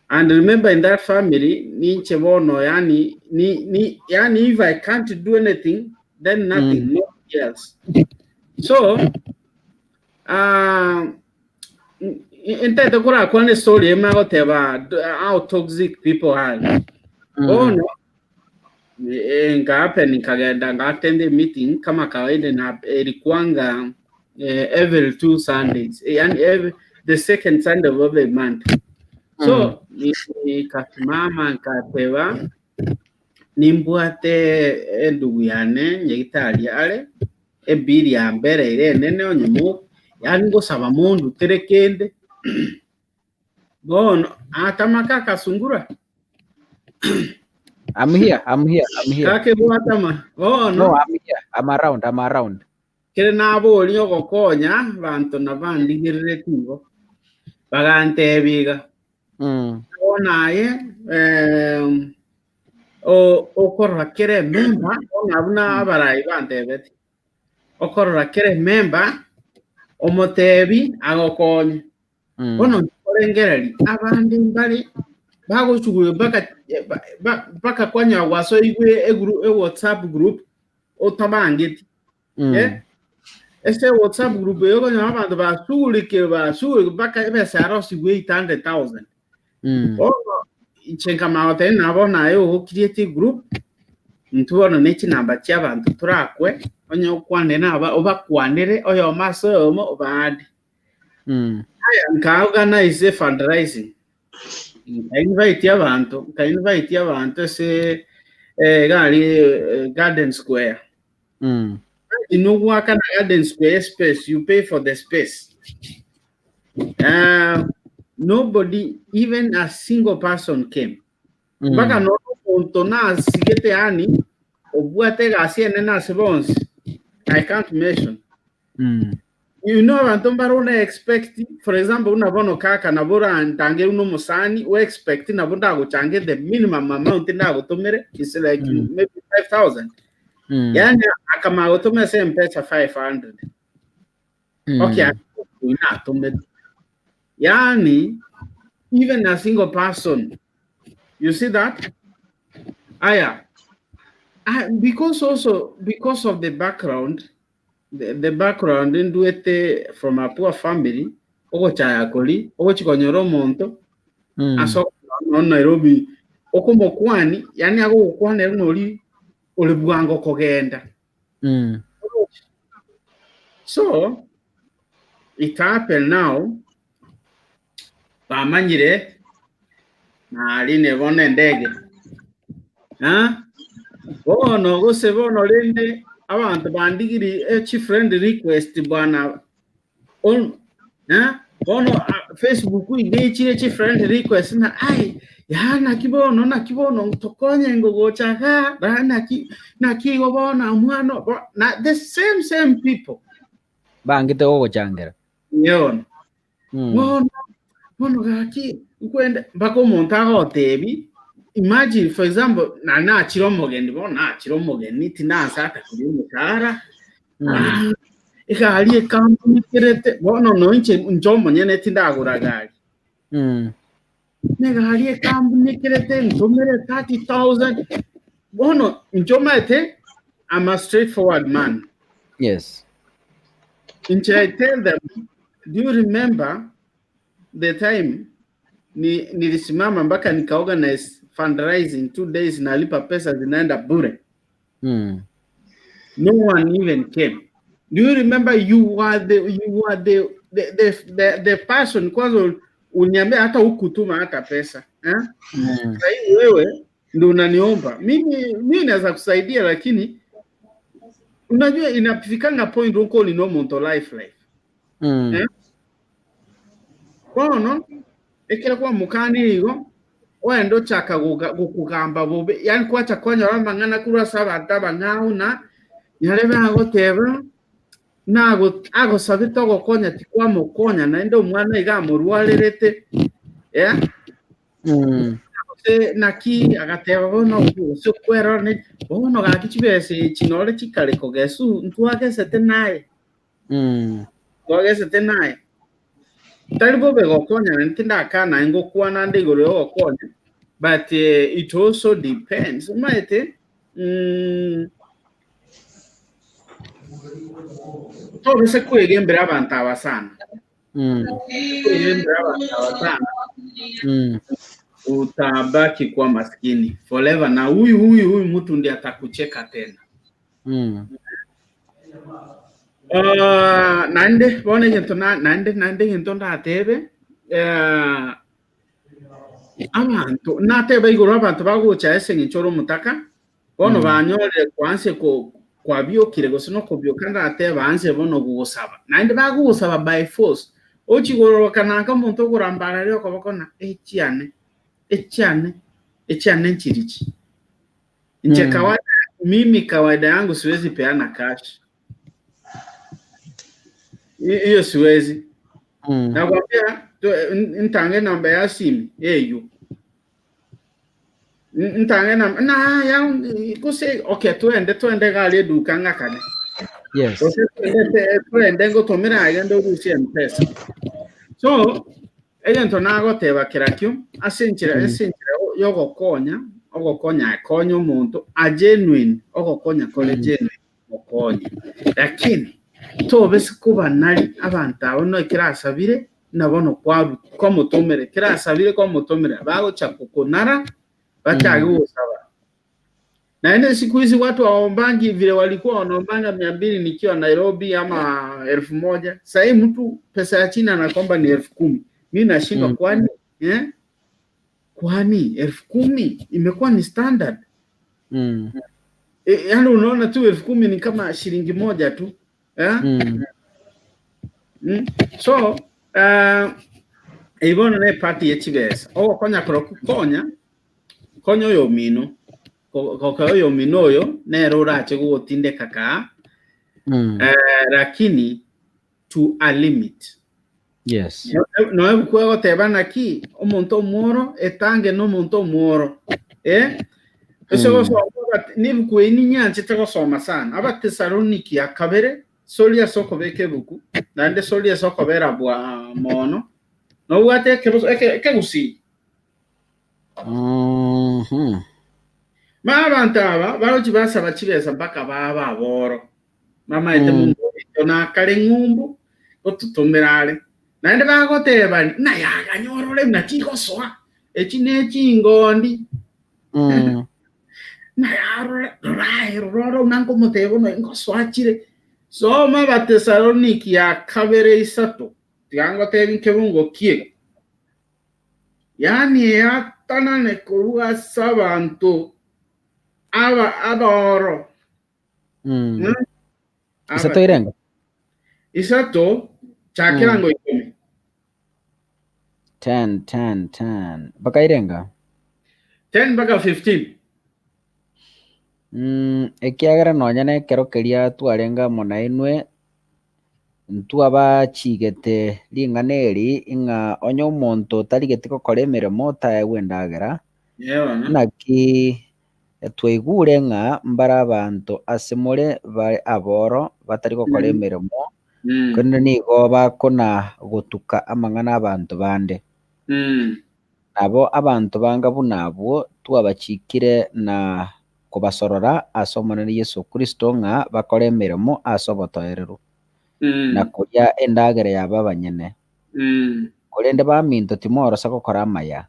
And remember in that family, ninche bono, yani, ni, yani if I can't do anything, then nothing, nothing else. So, intete kurakwana story emagoteba how toxic people are. Bono, nkahappen nikagenda nga-attend meeting kama kawaida na ilikuanga every two Sundays, yani the second Sunday of every month. So nikasimama nkateba nimbwate endugu yane nyagitari are ebiri ya mbere ire enene onye yani ngosaba mundu terekende bono atamaka akasungura. I'm here, I'm here, I'm here. Kake bwatama bono. No, I'm here. I'm around, I'm around. Kere nabori ogokonya banto na bandigirire tigo bagantebiga bonaye okorora kere member ona buna abarai bantebeti okorora kere member omotebi agokonya. Bono nkorengereri abandi mbari bagochugura mpaka mpaka kwanya gwasoigwe e WhatsApp group otabangeti. Ese WhatsApp group eyo konya abanto bashughulike bashughulike mpaka ebesa yarosigwe 800,000. Bono inche nkamanya nabo naye ogokiriete group ntubona nechinamba chia abanto torakwe onye okwane naba obakwanere oyomo ase oyomo obande. Aya nka organize fundraising, nka invite abanto, nka invite abanto ase gari Garden Square. Inogwaka na Garden Square space, you pay for the space. Nobody, even a single person came. Mpaka no omonto nasigete yani obwate egasi enene ase bonsi I can't mention. You know abantu mbarona expect, for example, una bono kaka nabo ntange uno musani we expect nabo ndaguchange the minimum amount ndagutumire is like maybe 5000. Yani akama gutumira se mpesa 500. Okay, inatumire. Yani even a single person. You see that? Aya. Because also because of the background, the background nduete from a poor family, ogochaya kori, ogochikonyora omonto, aso no Nairobi, okomokwani, yani agogokwanera nori ori bwango kogenda. So it happened now, bamanyire nari nebona endege. Ah? Bono gose bono rende abantu bandigiri echi friend request bwana on eh? Bono Facebook igechire chi friend request na ai ya naki bono naki bono tokonye ngogocha ga ba naki naki go bona omwana na the same same people Bangete gogochangera. Yona. Bono bono gaki ukwenda mpaka omonto agotebi imagine, for example, na nachira omogeni bono nachira omogeni tinansata kuri omoshahara. Ah, egari ekambumikerete bono no inche inche omonyene tindagora gari. Negari ekambumikerete ntomere 30,000 bono inche omanyete I'm a straightforward man. Inche I tell them, do you remember the time ni nilisimama mpaka nikaorganize fundraising 2 days nalipa pesa zinaenda bure? No one even came. Do you remember you were the person kwanza uniambia hata hukutuma hata pesa, eh? Sasa hii wewe ndio unaniomba mimi. Mimi naweza kusaidia, lakini unajua inafikanga point huko ni no monto life life. Eh? Bono, ekero kwamokanire igo, oende ochaka goga- gokogamba bobe, yaani kwacha kwanyora amang'ana korwa ase abanto abang'ao na nyarebe agoteba, nago agosabete ogokonya tikwamokonya naende omwana iga amorwarerete, eh. Gose naki agateba bono gose okwerora ne bono gaki chibesa echi nore chikare kogesu ntwagesete naye. Ntwagesete naye. Tari bobe gokonya naende tindakana naye ngokwana nde igoro ya ogokonya but it also depends omanyete tobese kwegembera abanto aba sana. Kwegembera abanto aba sana utabaki kuwa maskini forever na huyu huyu huyu mtu ndiye atakucheka tena. Ah, naende bono egento na- naende naende egento ndatebe eh, abanto nateba igoro abanto bagocha ase eng'encho ore omotaka bono banyorire kwanse ko kwabiokire gose nokobioka ndateba anse bono gogosaba naende bagogosaba by force ochi kororokana nka omonto okorambararia okoboko na echiane echiane echiane nchirichi Nche kawaida, mimi kawaida yangu siwezi peana cash. Hiyo siwezi. Nakwambia ntange namba ya simu eyo. Ntange namba na ya gose okay twende twende gari eduka ng'akane. Yes. Gose twende twende ngotomera agende orusie mpesa. So Egento nagoteba kerakio, ase enchera ase enchera y'ogokonya, ogokonya akonya omonto a genuine, ogokonya kore genuine mokonye. Lakini tobese kobanari abanto abo no ekero asabire na bono kwaru kwamotomera, ekero asabire kwamotomera, bagocha kokonara bachake gosaba. Naende siku hizi watu hawaombangi vile walikuwa wanaombanga mia mbili nikiwa Nairobi ama elfu moja. Sahii mtu pesa ya China anakomba ni elfu kumi. Mi nashindwa kwani eh? Kwani elfu kumi imekuwa ni standard e, yaani unaona tu elfu kumi ni kama shilingi moja tu eh? So uh, ibono ne part ye chibesa ogokonya korokwo konya Konya oyomino, goka oyomino oyo nere orache gogotindeka kaa, eh, lakini to a limit. Yes. Noe ebuku egoteba naki omonto omworo etange nomonto omworo eh? Ase gosoma nebuku eye ninyanchete gosoma sana Abatesaloniki ya kabere sori ase okobeka ebuku naende sori ase okobera bwa mono nobwate ekegusii Ma abanto aba bagochia basaba chibesa mpaka baba aboro, bamaete monto oito nakare ng'umbu, gototomera are. Naende bagotebani, ng'a yaganya orore buna chigosoa, echi ne chingondi. Ng'a yarore, rora aye, rora ore buna nkomotebia bono ngosoa chire. Soma Abatesaloniki ya kabere isato, tiga ngotebi nkebungo ki. Yaani eatanane korwa ase abanto aba aboro. Mm. Isato irenga? Isato chakera ngo ikomi. 10 10 10 mpaka irenga? 10 mpaka 15. Mm, ekiagera nonya nekero keria twarenge amo nainwe Ntwabachigete ring'ana eri, ng'a onye omonto otarigeti gokora emeremo taegwe endagera. Naki twaigure ng'a mbare abanto ase more bare aboro, batari gokora emeremo, korende nigo bakona-gotuka amang'ana 'abanto bande. Nabo abanto banga buna abwo twabachikire na kobasorora ase Omonene Yeso Kristo ng'a bakore emeremo ase obotoereru, na koria endagera yabo abanyene. Korende baminto timorosa gokora amaya.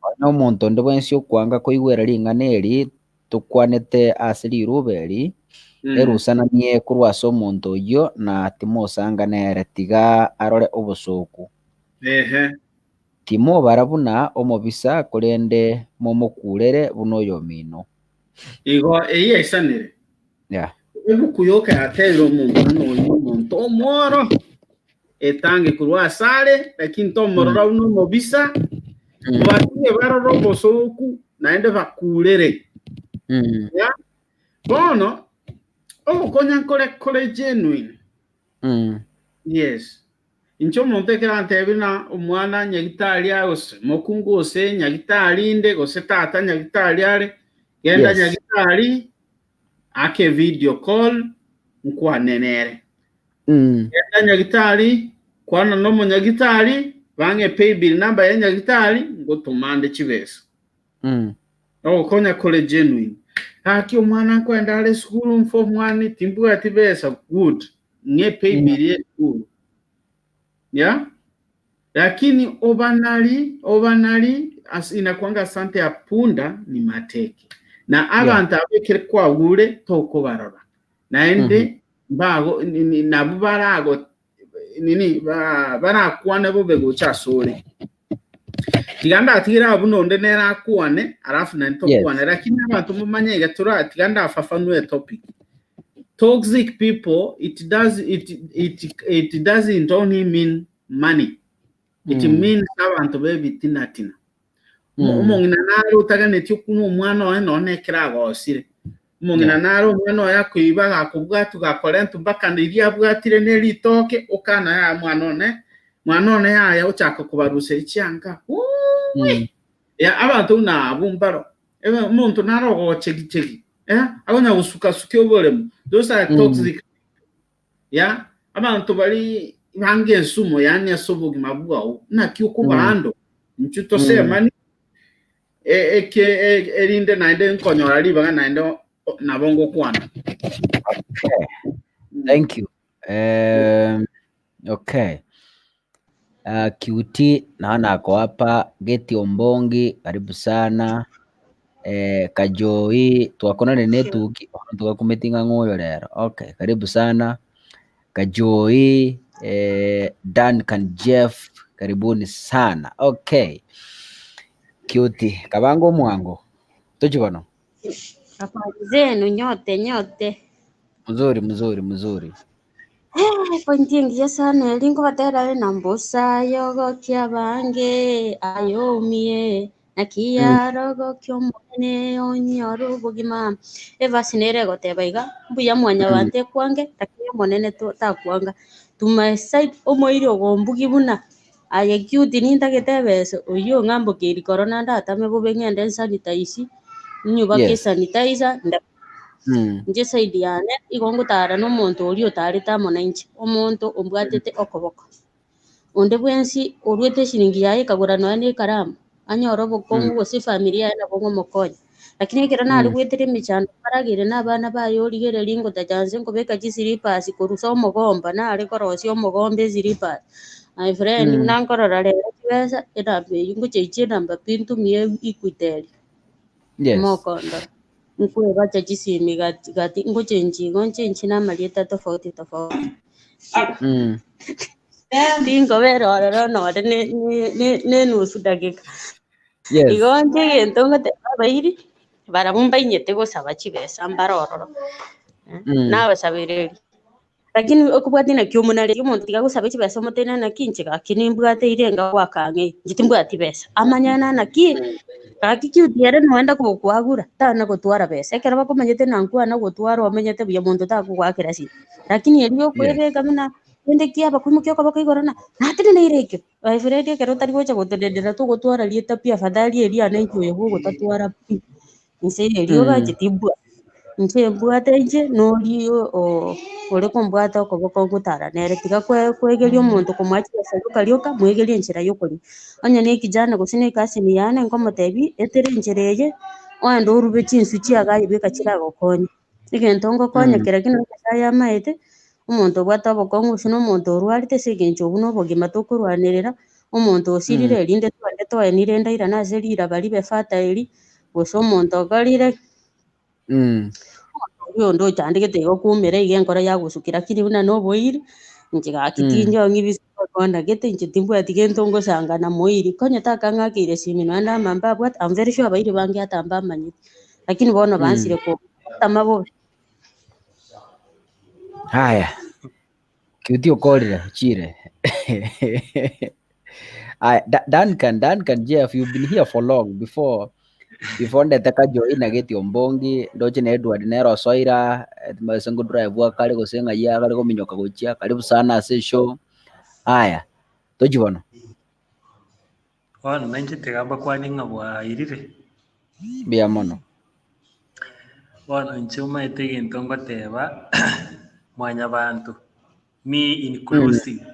Onye omonto onde bwensi okwanga koigwera ring'ana eri tokwanete ase riruba eri, erusananie korwa ase omonto oyio na timosanga nere, tiga arore obosooku. Timobara buna omobisa, korende momokuurere buna oyomino. Igo eyio yaisanire. Yeah. Ebuku yoka yatebire omonto buna oyo nomonto. Omonto omworo, etange korwa asare, lakini tomorora buna omobisa, batige barore obosooku, naende bakurere. Ya? Bono, ogokonya nkore kore genuine. Yes. Inche omonto ekero antebire ng'a omwana nyagitari aye gose mokungu gose nyagitari inde gose tata nyagitari are, genda nyagitari, ake video call nkwane nere. Genda nyagitari, kwana na omonyagitari, bang'e paybill number ya nyagitari, ngotoma nde chibesa. Ogokonya kore genuine. Gaki omwana nkoenda are esukuru mform one timbwati besa good, ng'e paybill ya esukuru. Yeah? Lakini obanari obanari as inakuanga asante ya punda ni mateke. Na abanto abo ekere kwagure tokobarora. Naende mbago nabo barago nini barakwane bobe gocha asore. Tiga ndatigere abwo buna onde nere akwane alafu naende tokwane. Lakini abanto momanye iga tora tiga ndafafanue etopic. Toxic people it does it it it doesn't only mean money. It means abanto b'ebitinatina. Omong'ina nare otaganetie okunwa omwana oye nonye ekero agosire. Omong'ina nare omwana oye akoiba agakobwatwa gakorentwa mpaka riria abwatire ne ritoke okana yaya mwana one, mwana one yaya ochaka kobaruseria chianga wuuwi. Ya abanto buna abwo mbaro. Omonto nare ogochegichegi eh, akonya gosukasukia oboremo. Those are toxic people. Ya abanto baria bange ensumo yaani ase obogima bwao naki okobaando inchuo tosemani eke erinde naende nkonyora ribaga naende nabo ngokwana. Okay. Thank you. Okay. QT naona ako hapa, Geti Ombongi karibu sana. Kajoi twakonane na etuki bono togakumeti ng'a ng'o oyo rero. Okay, karibu sana. Kajoi, Duncan Jeff, karibuni sana. Okay. QT, kabange omwango. Tochi bono. Habari zenu nyote nyote. Mzuri mzuri mzuri. Eh, pointi engiya sana eri nkobatera abe na mbosa yogokia abange ayomie naki arogokia omonene onyore obogima. Evasi nere egoteba iga, mbuya mwanyabanto ekwange lakini omonene to- takwanga. To my side omoiri ogombugi buna aye cute nintagete ebesa oyio ong'ambokeiri korona ndatame bobe ng'ende nsanitize, nyubake esanitizer nda. Inche eside yane igo ngotara na omonto oria otarete amo nainche, omonto ombwatete okoboko. Onde bwensi oruete eshiringi yaye ekagora nonya na ekaramu, anyore obokong'u gose efamiri yaye nabo ngomokonya. Lakini ekero nare goetera emechando mbarageire na abana baye origereria ngotacha nse nkobeka chislippers korwa ase omogomba, nare korosia omogomba eslippers. My friend buna nkorora rero chibesa, enamba eywo ngochaichia enamba pi ntumie Equitel, mokondora. Nkwebacha chisimi gati gati, ngochenchia igo nchenchie na amarieta tofauti tofauti. Tinkobera ororo nore ne- ne- ne- ne enusu dakika. Igo inche egento ngoteba abairi, barabwo mbainyete gosaba chibesa mbare ororo, nabasabereria. Lakini okobwatia naki omonareri omonto tiga agosabe chibesa omotenene naki inche gaki nimbwate eira enga goaka ang'e inche timbwati besa. Amanyane naki gaki cute ere noenda kogokwagura tana gotwara besa. Ekero bakomanyete na nkwana gotwara omenyete buya monto takogoakera simi. Lakini erio okoebeka buna kende kiaba koimokia okoboko igoro na nateneneire ekio. My friend ekero otari gocha gotenenera togotwara rieta pi afadhali erio ane inche oyo bogotatwara pi. Inse y'erioba inche timbwati, inche mbwate inche noria ore kombwata okoboko ngotara nere, tiga kwegeria omonto komoa chibesa rioka rioka, mwegerie enchera ya okoria. Onye na ekijana gose na ekasini yane nkomotebia, etera enchera eye, oende orube chinsu chiago aye bweka chiragokonye. Egento ngokonya kera kende Nyasaye amaete, omonto obwate obokong'u gose na omonto orwarete ase eng'encho obwo na obogima tokorwanerera, omonto osirire erinde twende toenire ndairane ase riraba ribe fertile, gose omonto okorire omonto oyio onde ochandegete igo okoumera iga enkoro yagosukera lakini buna na oboiri, inche gaki tinchong'i gete inche timbwati gento ngosanga na moiri, konya takang'akeire esimi nonya na amambe abwate, I'm very sure abairi bange ata mbamanyeti. Lakini bono bansire kotama bobe. Haya. Kiuti okorire ochire. Aya, Duncan, Duncan Jeff, you've been here for long before before ndete kajoina geti ombongi ndoche na Edward nero osoira timagese ngo drive akare gose ng'ai akare gominyoka gochia karibu sana ase show. Aya, tochi bono. Bono nainche tiga mbakwanie ng'a bwairire. Mbuya mono. Bono inche omanyete egento ngoteba, mwanyabanto, me inclusive,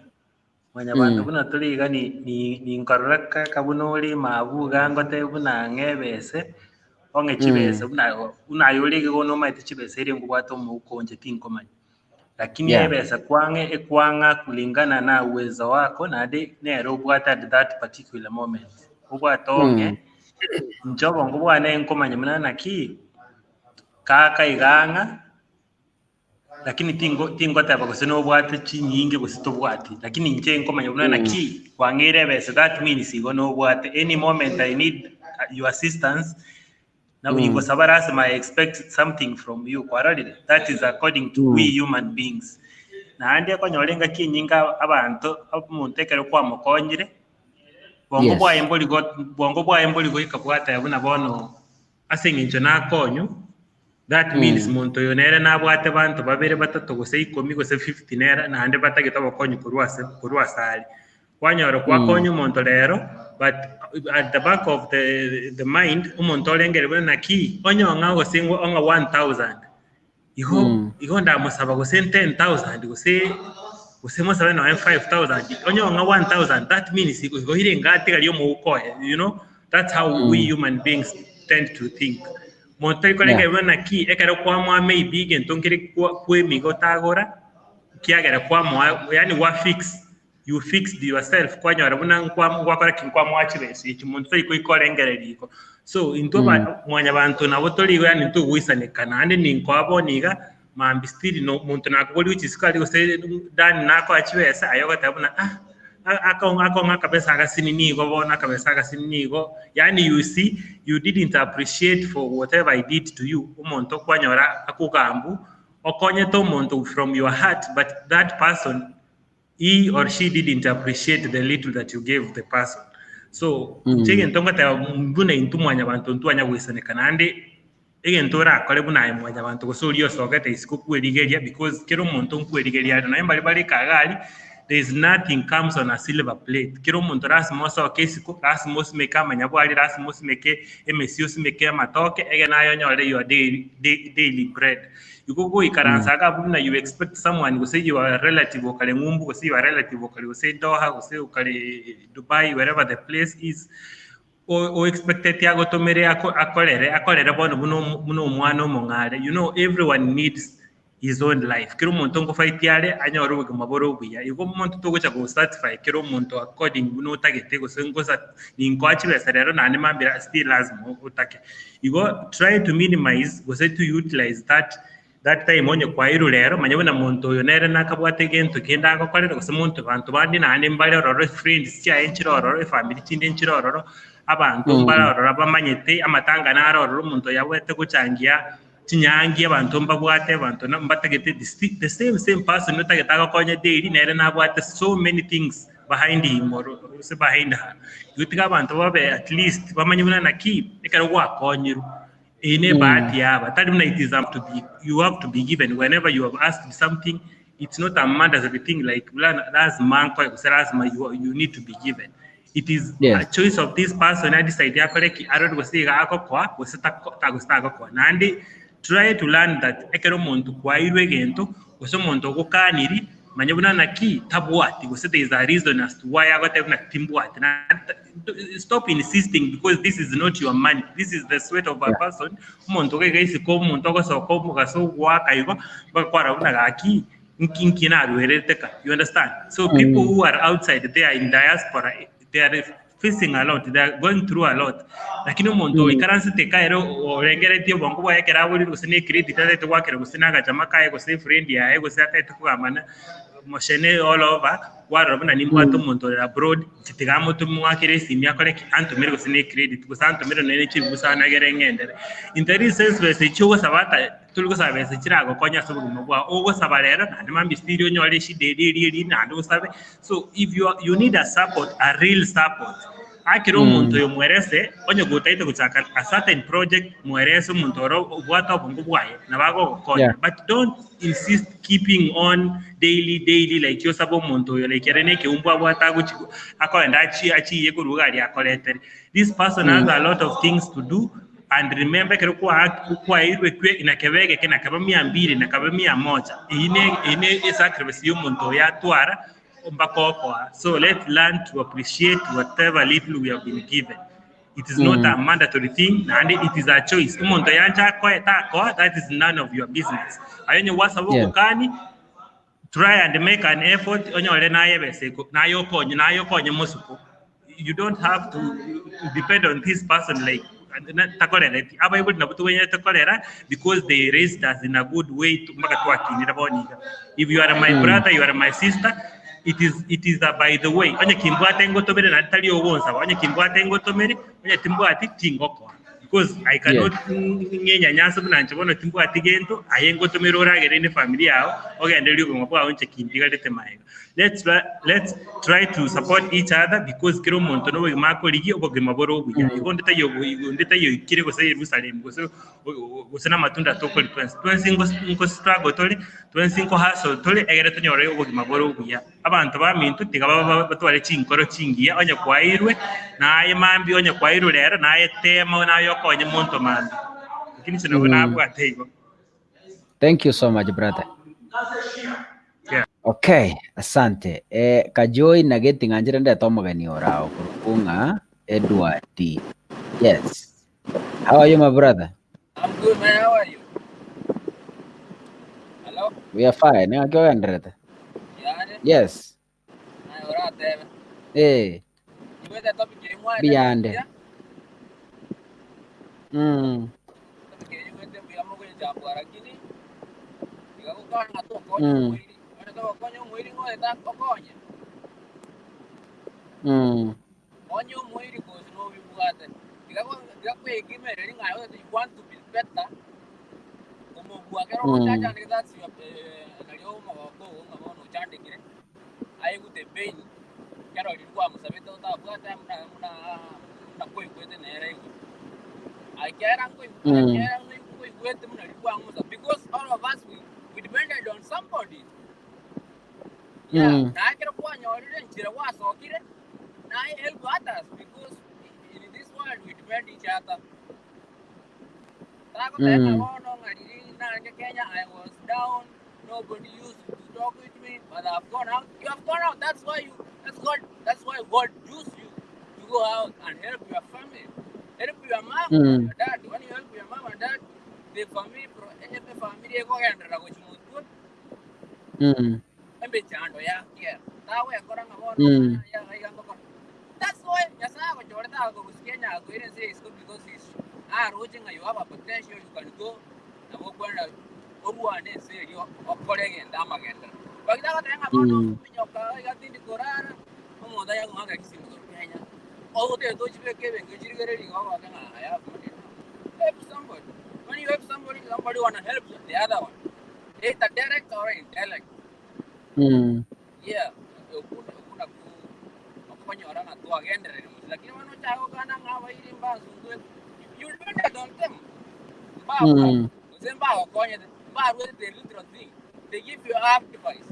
mwanyabanto buna tore iga ni- ni- ninkorora kaka buna ore mabu iga ngotebe buna ng'a ebese, ong'e chibesa buna buna aye ore iga bono omanyete chibesa eria nkobwate omouko inche tinkomanya. Lakini ebesa kwang'e ekwang'a kulingana na uwezo wako naende nere obwate at that particular moment. Obwate ong'e, inche obongo bwane nkomanya buna naki, kaka iga ang'a, lakini tingo tingoteba gose nobwate chinyinge gose tobwati, lakini inche nkomanya buna naki, kwang'eire ebesa that means igo nobwate any moment I need your assistance, nabo ingosaba lasima I expect something from you, kwarorire? That is according to we human beings. Naende okonyora engaki enyinge abanto, omonto ekero kwamokonyire, bongo bwaye mbori go bongo bwaye mbori goika bwateba buna bono ase eng'encho nakonywa, that means monto oyo nere nabwate banto babere batato gose ikomi gose fifty nere naende batagete obokonyi korwa ase korwa asare. Kwanyora gwakonya omonto rero, but at the back of the the mind, omonto orengere buna naki, onye ong'a gose ong'a 1000, igo igo ndamosaba gose 10000 gose gose mosabe nonye 5000, onye ong'a 1000 that means igo igo ire ngatigaria omouko oye, you know, that's how we human beings tend to think. Monto tari korengera buna naki, ekero kwamoa maybe egento nkere kwa kwemiga otagora, ekiagera kwamoa yaani gwa fix You fixed yourself kwanyora buna nkwa ngwakora ki nkwamoa chibesa echi monto tari koika orengereria igo. So intwe ba mwanyabanto nabo tori igo yaani ntogoisaneka naende ninkoa bono iga mambia still no monto nakoboria gochia isiko aria gose Dan nakoa chibesa aye ogoteba buna ah akong'a akong'a akabesa agasini nigo bono akabesa agasini nigo yaani you see you didn't appreciate for whatever I did to you omonto kwanyora akogambu okonyete omonto from your heart but that person he or she didn't appreciate the little that you gave the person so inche egento ngoteba buna intwe mwanyabanto ntwanya goisaneka naende egento orakore buna aye mwanyabanto gose oria osogete isiko kwerigeria because kera omonto nkwerigeria are nonye mbari bare eka iga aria there is nothing comes on a silver plate kera omonto lasima osoke isiko lasima osimeke amanyabwari lasima osimeke emesie osimeke amatoke egere naye onyore your daily daily bread. Igo goikaransa iga abwo buna you expect someone gose your relative okare ng'umbu gose your relative okare gose Doha gose okare Dubai wherever the place is, o expecteti agotomere akorere akorere bono buna buna omwana omong'are. You know everyone needs his own life. Kera omonto ngofight are anyore obogima bore obuya. Igo omonto togocha go satisfy kera omonto according buna otagete gose ngosa ninkoa chibesa rero naende mambia still lazima otake. Igo try to minimize gose to utilize that that time onye kwairwe rero manya buna monto oyo nere nakabwate egento kende agokorera gose monto banto bande naende mbare ororo friends chiaye nchire ororo efamiri chinde nchire ororo abanto mbare ororo bamanyete amatanga naro ororo omonto oyo abwate gochangia chinyangi abanto mbabwate abanto mbatagete the same same person otagete agokonye daily nere nabwate so many things behind him or gose behind her. Igo tiga abanto babe at least bamanye buna naki ekero gwakonyirwe eye ne ebahati yaba tari buna it is up to be you have to be given whenever you have asked something it's not a mandatory thing like buna lazima nkoe gose lazima you, you need to be given it is a choice of this person a decide akore ki arore gose iga agokoa gose tako gose tagokoa naende try to learn that ekero omonto kwaeirwe egento gose omonto ogokaniri manya buna naki tabwati gose there is a reason as to why agoteba buna timbwati na stop insisting because this is not your money this is the sweat of a person omonto iga iga isiko omonto ogosoka omogaso ogoaka igo mpaka kwarora buna gaki nki nki narwerete ka you understand so people who are outside there in diaspora they are facing a lot they are going through a lot lakini omonto oikaransete eka ere orengeretie obongo bwaye ekero aborire gose ne ecredit atagete goakera gose na agachama kaye gose efriend yaye gose atagete kogambana. Moshene all over, kwarora buna nimbwate omonto ore abroad, inche tiga amotome moakere esimi akore ki? Antomere gose ne credit, gose antomere nonye ne chibusa anagere ng'endere. In the real sense besa echio ogosaba ata tori gosaba besa chiragokonye ase obogima bwao, ogosaba rero naende mambia still onyore eshida eria eria eria naende osabe, so if you are you need a support, a real support. Akere omonto oyo mwerese, onye gotagete gochaka a certain project, mwerese omonto oro obwate obongo bwaye, nabo agogokonya. Yeah. But don't insist keeping on daily daily like osabe omonto oyo like ere nekeumbu abwate agochi akoenda achi achiye korwa iga aria akoretere. This person has a lot of things to do and remember ekero kwa kwaeirwe kwe nakebe egeke nakebe mia mbili nakebe mia moja, eyio ne eyio ne esacrifice ya omonto oyo atwara mpaka okoa. So let's learn to appreciate whatever little we have been given. It is not a mandatory thing, naende it is a choice. Omonto yancha akoe takoa, that is none of your business. Aye onye gwasaba Yeah. obokani, try and make an effort onyore naye ebesa eko naye okonye naye okonye mosuko. You don't have to depend on this person like takorereti. Abaibori nabo tobwenerete korera because they raised us in a good way to- mpaka twakinire bono iga. If you are my brother, you are my sister, it is it is a by the way. Onye kimbwate ngotomere naende tari ogonsaba, onye kimbwate ngotomere, onye timbwati tingokoa. Because I cannot ng'enyanyase buna inche bono timbwati gento, aye ngotomere oragere ne family yao, ogendererie obogima bwao inche kintigarete magega. Let's try, let's try to support each other because kera omonto nobogima akorigia obogima bore obuya. Igo onde taiyo obo- onde taiyo oikire gose Yerusalemu gose gose namatunda tokori twensi. Twensi nko struggle tore, twensi nko hustle tore egere tonyore obogima bore obuya. Abanto baminto tiga batware chinkoro chingiya, onye kwaeirwe, naye mambia, onye kwaeirwe rero, naye tema, naye okonye monto mambia. Lakini inche nabo nabwate igo. Thank you so much brother. Yeah. Okay, asante. Eh, Kajoi nageti ng'anchire ndete omogeni orao korokwo ng'a Edward. Yes. How are you my brother? I'm good, man. How are you? Hello? We are fine. Ng'aki ogenderete? Yare? Yes. Naye oratebe. Eh, Igwete topic eye mwaete biyande. buya. Topic eye igwete buya mogochambwa lakini iga gokwana ng'a tokonya omoiri. Onye togokonya omoiri ng'o oete okonye. Onye omoiri gose nobibwate. Tiga tiga kwegimereri ng'a aye you want to be better. Komobua kero ogochandeke that's your eh, nario omogoko ogo ng'a bono ochandekire. Aigute pain kero riria kwamosabete otabwate buna buna buna koigwete nere aigwe. Ekero ekero nkoigwete buna riria kwang'usa because all of us we, we depended on somebody. Yeah, na ekero kwanyorire enchera gwasokire, naye help others because in this world we depend each other. Tagoteba ng'a bono ng'a riria narenge Kenya I was down, nobody used to talk with me, but I've gone out. You have gone out. That's why you that's God that's why God used you to go out and help your family. Help your mom and your dad. When you help your mom and dad, the family pro the family ekogenderera gochia motwe emechando yakiera. Tagwekora ng'a bono ng'a iga iga ngokora. That's why Nyasaye agochorete agokorusia Kenya akoire ense ya isiko because he's aroche ng'a you have a potential you can go nabo okwanera orwane ense eria okore egento amagenderero. Lakini agoteba ng'a bono ominyoka iga tindi korara omonto aye akong'aka chisimi korwa Kenya ogotete ochibeke ebenki ochirigererie igo ogoke ng'a I have money now. Help somebody. When you help somebody, somebody wanna help the other one. Either direct or indirect. Yeah, okwo okwo nakwo okonyora ng'a twagendererire mose. Lakini bono ochake gokana ng'a abairi mbansungwe, you depended on them. Mbabwate, gose mbagokonyete, mbaruete the little thing, they give you advice.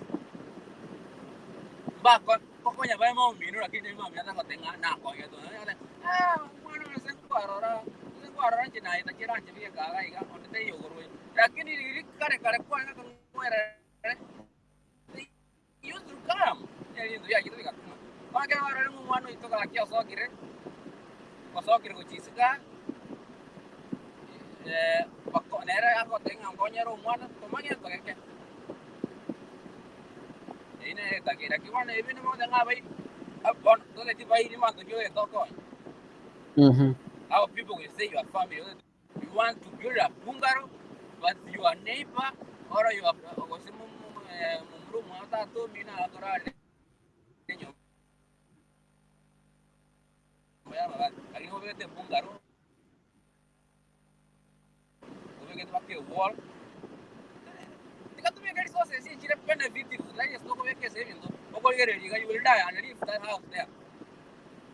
Mbako kokonya bare momino lakini tari momino atagoteba ng'a nakonyete onye agoteba ah omwana one ase nkwarora, ase nkwarora inche naye tachiranche bieka iga iga onde taiyo okorwa Lakini riria kare kare kwarenge kong'werere used to come ebinto biachete bigatuma. Bono ekero barorire ng'a omwana oito gaki osokire, osokire gochia isiko aa, bako nere agoteba ng'a nkonyere omwana, toma gento geke. Eyio nere etakeire. Lakini bono ebi nigo ogoteba ng'a abairi, bono totageti bairi mbanto ki ogento okonye. Our people will say your family. You want to build a bungalow but your neighbor or your gose Momura omwabo tata omino agakorarera enyomba y'amabati, lakini obegete ebungaro, obegete mpaka ewall. Tiga tobeke resources chire benefit tari ase tokobeka ase ebinto okorigereria iga you will die and leave that house there.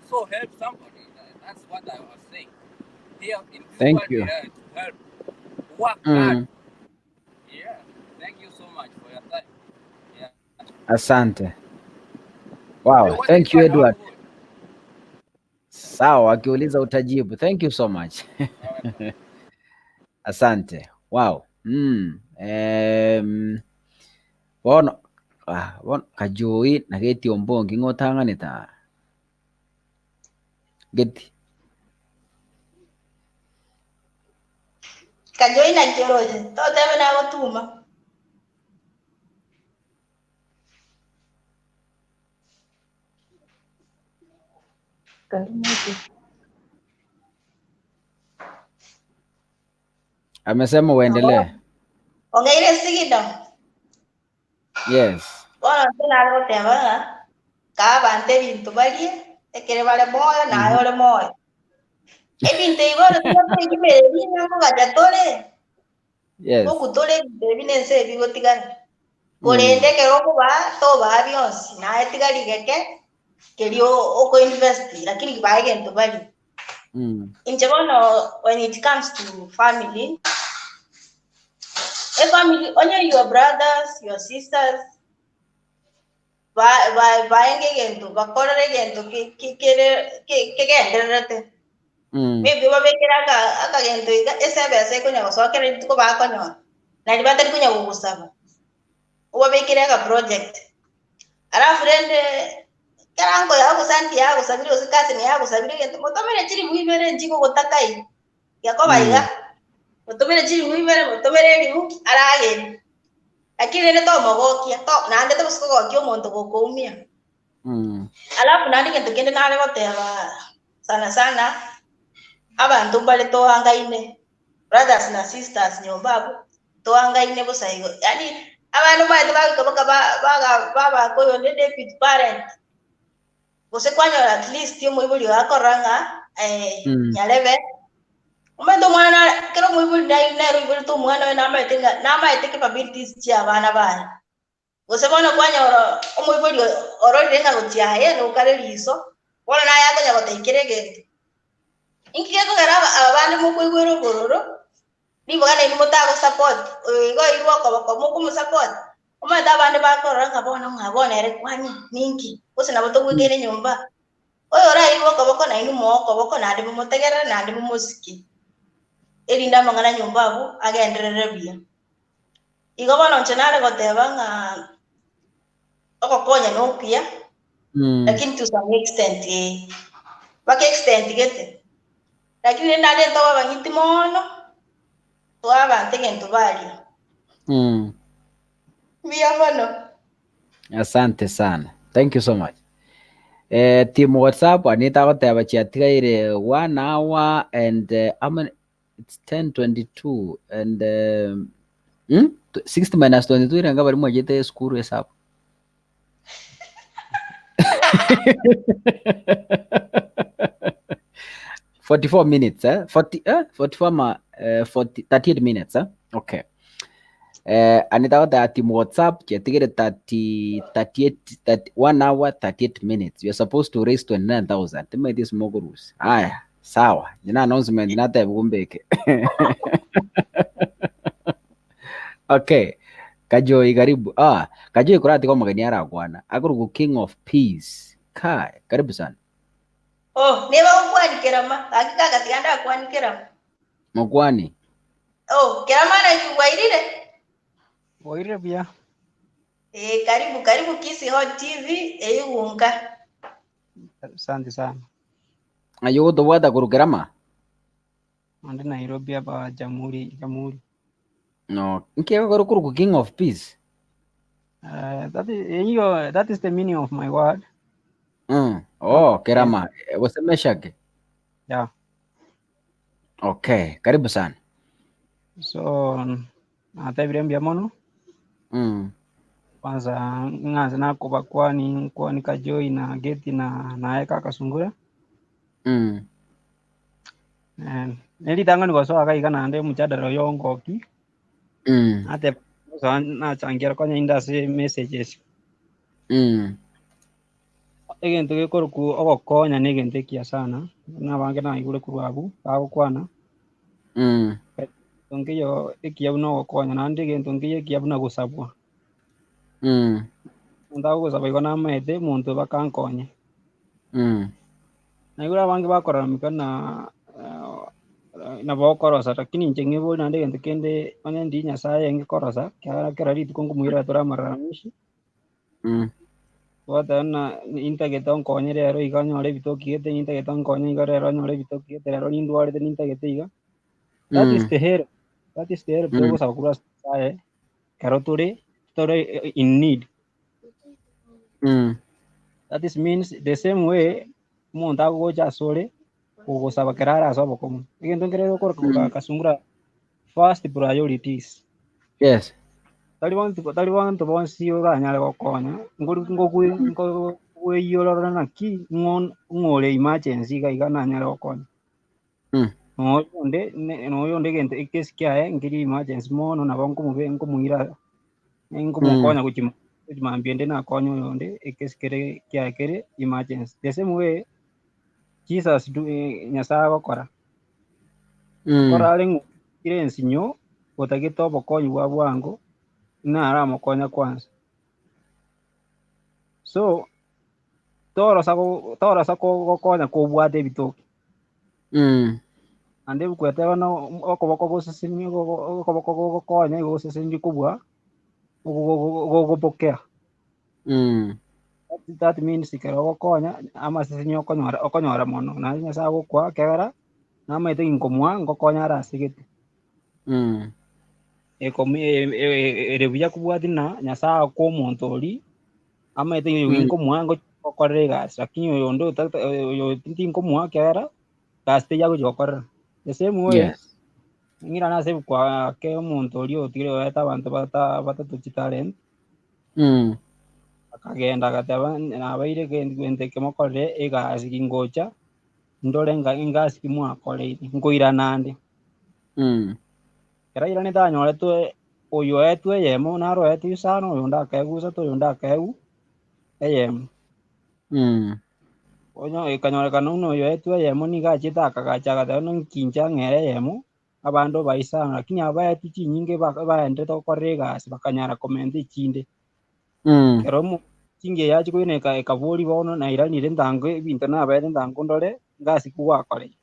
So help somebody. That's what I was saying. Here in this Thank world you. we are to help. Work hard. Yeah. Thank you so much for your time. Yeah. Asante. Wow, thank you Edward. Sawa, akiuliza utajibu. Thank you so much. Asante. Wow. Mm. Um, bono ah, bono kajoi na geti ombongi ng'otang'anete aa. Geti. Kajoi naki oroche, totebe nagotuma. Amesema uendelee. Ong'eire esigino. Yes. Bono inche nare goteba ng'a kaa abanto ebinto barie, ekere bare moyo naye ore moyo. Ebinto ebi bono tiga toegimererie ng'a nkogacha tore, Yes. Ngokutora ebinto ebi na ense eye bigotigara. Korende ekero okobaa, tobaa bionsi, naye tiga rigeke keria okoinvest, lakini bae egento barie. Inche bono when it comes to family, efamily onye your brothers, your sisters, ba- ba- baenge egento, bakorere egento ki- ki- kere ki- kegendererete. Maybe obabekere aka- akagento iga ase ebesa ekonya gosokera rituko bakonyora, nari batari konya gogosaba, obabekere aka project. Alafu rende ekero uncle yao gose aunty yao agosabire gose cousin yao agosabire egento, motomere chiribu ibere nchigogotaka iga, gekoba iga, motomere chiribu ibere, motomere eribu, aragere. Lakini rende tomogokia, to naende tobasa kogokia omonto gokoumia. Alafu naende egento kende nare goteba sana sana, abanto mbare toangaine, brothers na sisters nyomba abwo, toangaine bosa igo, yaani abande omanyete bagoika mpaka ba- baga babaka oyonde deputy parent, gose kwanyora at least omoibori oye akorora ng'a nyarebe, omanyete omwana nare ekero omoibori nai nere oiborete omwana oye namaete ng'a namaete capabilities chia abana baye. Gose bono kwanyora omoibori ororire ng'a gochia aye nokare riso, bono naye akonya gotebia kera egento. Inki gekogera aba abande mokoigwera obororo, ribaga nainwe motagosupport, oyo iga oirwe okoboko mokomosupport, omanyete abande bakorora ng'a bono ng'a bono ere kwani ninki, gose nabo togwekaine nyomba. Oyo orairwe okoboko nainwe moe okoboko naende momotegerere naende momosike, erinde amang'ana nyomba abwo agenderere buya. Igo bono inche nare goteba ng'a ogokonya nokuya, lakini to some extent eh, mpaka extent gete. Lakini rende naende ntobe abang'iti mono, toe abanto egento baria. Mbuya mono. Asante sana. Thank you so much. Eh, team WhatsApp Anita agoteba chiatigaire one hour and eh, how many it's 10:22 and um, hmm? 60 minus 22 irenga bari mwachete esukuru esabu 44 minutes eh? 40, eh? 44 ma, eh, 40, 38 minutes eh? okay eh, anita goteba team whatsapp chiatigire 30, 38, 30, 1 hour 38 minutes you're supposed to raise 29000 timaiti simokorusia aya sawa inche na announcement natebigwa mbeke okay kajoi karibu ah kajoi koratiga omogeni arakwana akorokwa king of peace kai karibu sana Oh, niba gokwani kerama, gaki kagatiga ndakwani kerama. Mokwani. Oh, kerama naki bwairire? Bwairire buya. Eh, karibu karibu Kisii Hot TV eyugunka. Asante sana. Aye ogotobwata korwa kerama? Onde Nairobi aba Jamhuri Jamhuri. No, nki egokora korokwa King of Peace? Uh, that is, you, that is the meaning of my word. Mm. Oh, kerama. Yeah. Gose Meshaki? Yeah. Okay, karibu sana. So, natebire mbuya mono. Mm. Kwanza ng'anse nakobakwani nkwani Kajoi na Geti na naye kaka Sungura. Mm. Eh, neritang'ani gosoa iga iga naende omojadala oyo ongoki Mm. nateba gosoa nachangira konya inde ase messages. Mm. Egento gekorokwa ogokonya na egento ekiya sana, buna abange naigure korwa abwo bagokwana. Mm. Egento nkeiyo ekiya buna ogokonya naende egento nkeiyo ekiya buna gosabwa. Mm. Omonto agogosaba igo namaete omonto bakankonye. Mm. Naigure abange bakorarameka na nabo okorosa lakini inche ng'ebori naende egento kende onye ndi Nyasaye ngekorosa ekiagera kera rituko nkomoirera tore amararamishi. Mm. Gwateba ng'a nintagete onkonye rero iga nyore ebitoki gete, nintagete onkonye iga rero nyore ebitoki gete, rero nindwarete nintagete iga. That is Mm. the help, that is the help Mm. togosaba korwa ase Nyasaye ekero tore tore in need. Mm. That is means the same way omonto agocha asore kogosaba ekero are ase obokong'u. Egento nkere gokoreka Mm. kasungura first priorities. Yes. Tari bonsi tari banto bonsi oranyare gokonya, ngori ngokwe nkokoiyorora naki ng'o ng'ore emergency iga iga nanyare gokonya. Mm. Noyo onde ne noyo onde egento ekesi kiaye nkeri emergency mono nabo nkomobe nkomoira nkomokonya Mm. gochia gochia mambia ende nakonya oyonde ekesi kere kiaye kere emergency. The same way Jesus do Nyasaye agokora. Mm. Korare ng'o kire ensinyo otagete obokonyi bwa bwango naramokonya kwanza. So torosa go torosa gokonya kobwate ebitoki. Mm. Naende ebuku eteba na okoboko gosesenie okoboko gogokonya igo gosesenirie kobua gogopokea. Mm. That means ekero ogokonya amaseseni okonyora okonyora mono, naende Nyasaye agokoa ekiagera namaete nkomoa ngokonya are ase gete. Mm. Ekomi ere buya kobwatia ng'a Nyasaye akoa omonto oria amaete oyo Mm. nkomoa ngokorera egasi, lakini oyo onde otagete oyo tinkomoa ekiagera gasi teiyo agochi gokorera. The same way Yes. ng'irane ase ebuku ake omonto oria otigire oete abanto bata batato chitalent. Mm. Akagenda agateba nabaire gento eke mokorere egasi gingocha ndore nga engasi ki mwakoreire nkoirana ande. Mm. Ekero airanete anyoretwe oyo oetwe eyemo naro oetwe isano oyonde akaegwa isato oyonde akaegwa eyemo. Mm. Onye ekanyorekana buna oyo oetwe eyemo nigo achiete akagacha agateba nki inche ang'ere eyemo abande obae isano lakini abaetwe chinyinge baenderete gokorera egasi bakanyara komenta echinde. Mm. Ekero omo chingiya yachia koina eka ekaboria bono nairanire ntango ebinto nabaete ntango ndore ngasi ki gwakoreire.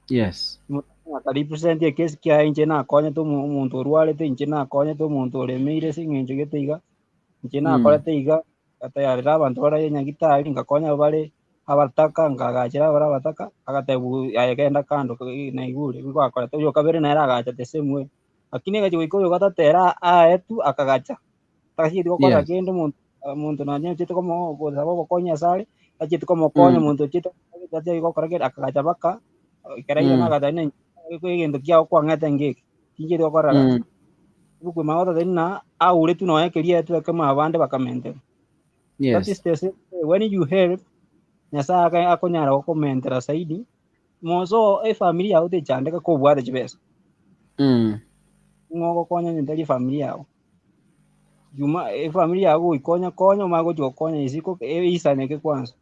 Yes. Aka represent ekesi kiaye inche nakonyete omo omonto orwarete, inche nakonyete omonto oremeire ase eng'encho gete iga, inche Mm. nakorete iga, ngatayarera abanto bare nyagitari, ngakonya bare abataka, nkagachera abare abataka, agatebwa aye genda kando naigure ebi gwakorete. Oyo kabere nere agacha the same way. Lakini egachia goika oyo gatato ere aetwe akagacha, tacheti gokora Yes. kende omonto omonto nonye ochete komo gosaba obokonyi asare, tacheti komokonya Mm. omonto ochete tacheti gokora kende akagacha mpaka ekero airana Mm. agateba ng'a egento kiago kwang'ete ngeke, tincheti gokora gasi. Mm. Obokwema gototebia ng'a auretwe nonye keria aetwe ekemo abande bakamentera. That Yes. is the same way when you help, Nyasaye aka- akonyara gokomentera zaidi, moso efamiri yago techandeka kobwate chibesa. Mm. Ng'o ogokonya onye tari efamiri yago. Juma efamiri yago goikonya konya omanye gochi gokonya isiko eisaneke kwanza.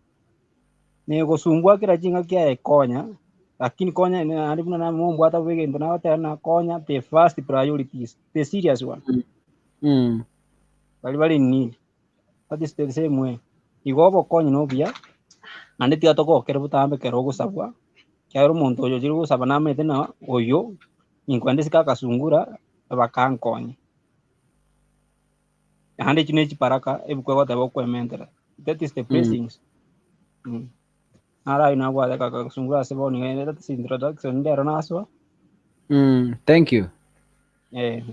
Negosumbua kera ching'aki aye konya, lakini konya naende buna mombwate bobe egento nagoteba ng'a konya the first priorities, the serious one. Mm. Mm. Baria bare in need. That is the same way. Igo obokonyi nobuya, naende tiga togokere botambe ekero ogosabwa, ekiagera omonto oyo ochire gosaba namanyete ng'a oyo, ninkwenda isiko akasungura, bakankonya. Naende echio ne chibaraka ebuku egoteba okwementera, that is the Mm. blessings. Mm. Naro ayio nabwate kaka kasungura ase bono iga that is introduction ndero nasoa. Mm, thank you. Eh.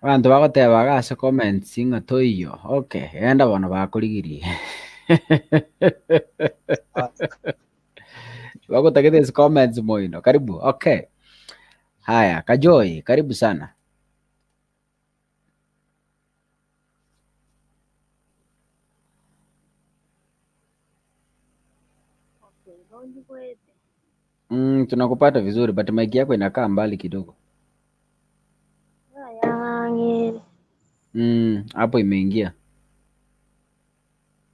Abanto bagoteba iga ase comments ng'a toiyo. Okay, genda bono bakorigirie. Bagotagete ase comments moino. Karibu. Okay. Haya, Kajoi, karibu sana. Tunakupata vizuri but mic yako inakaa mbali kidogo. Yaya ng'ang'ere. Hapo imeingia.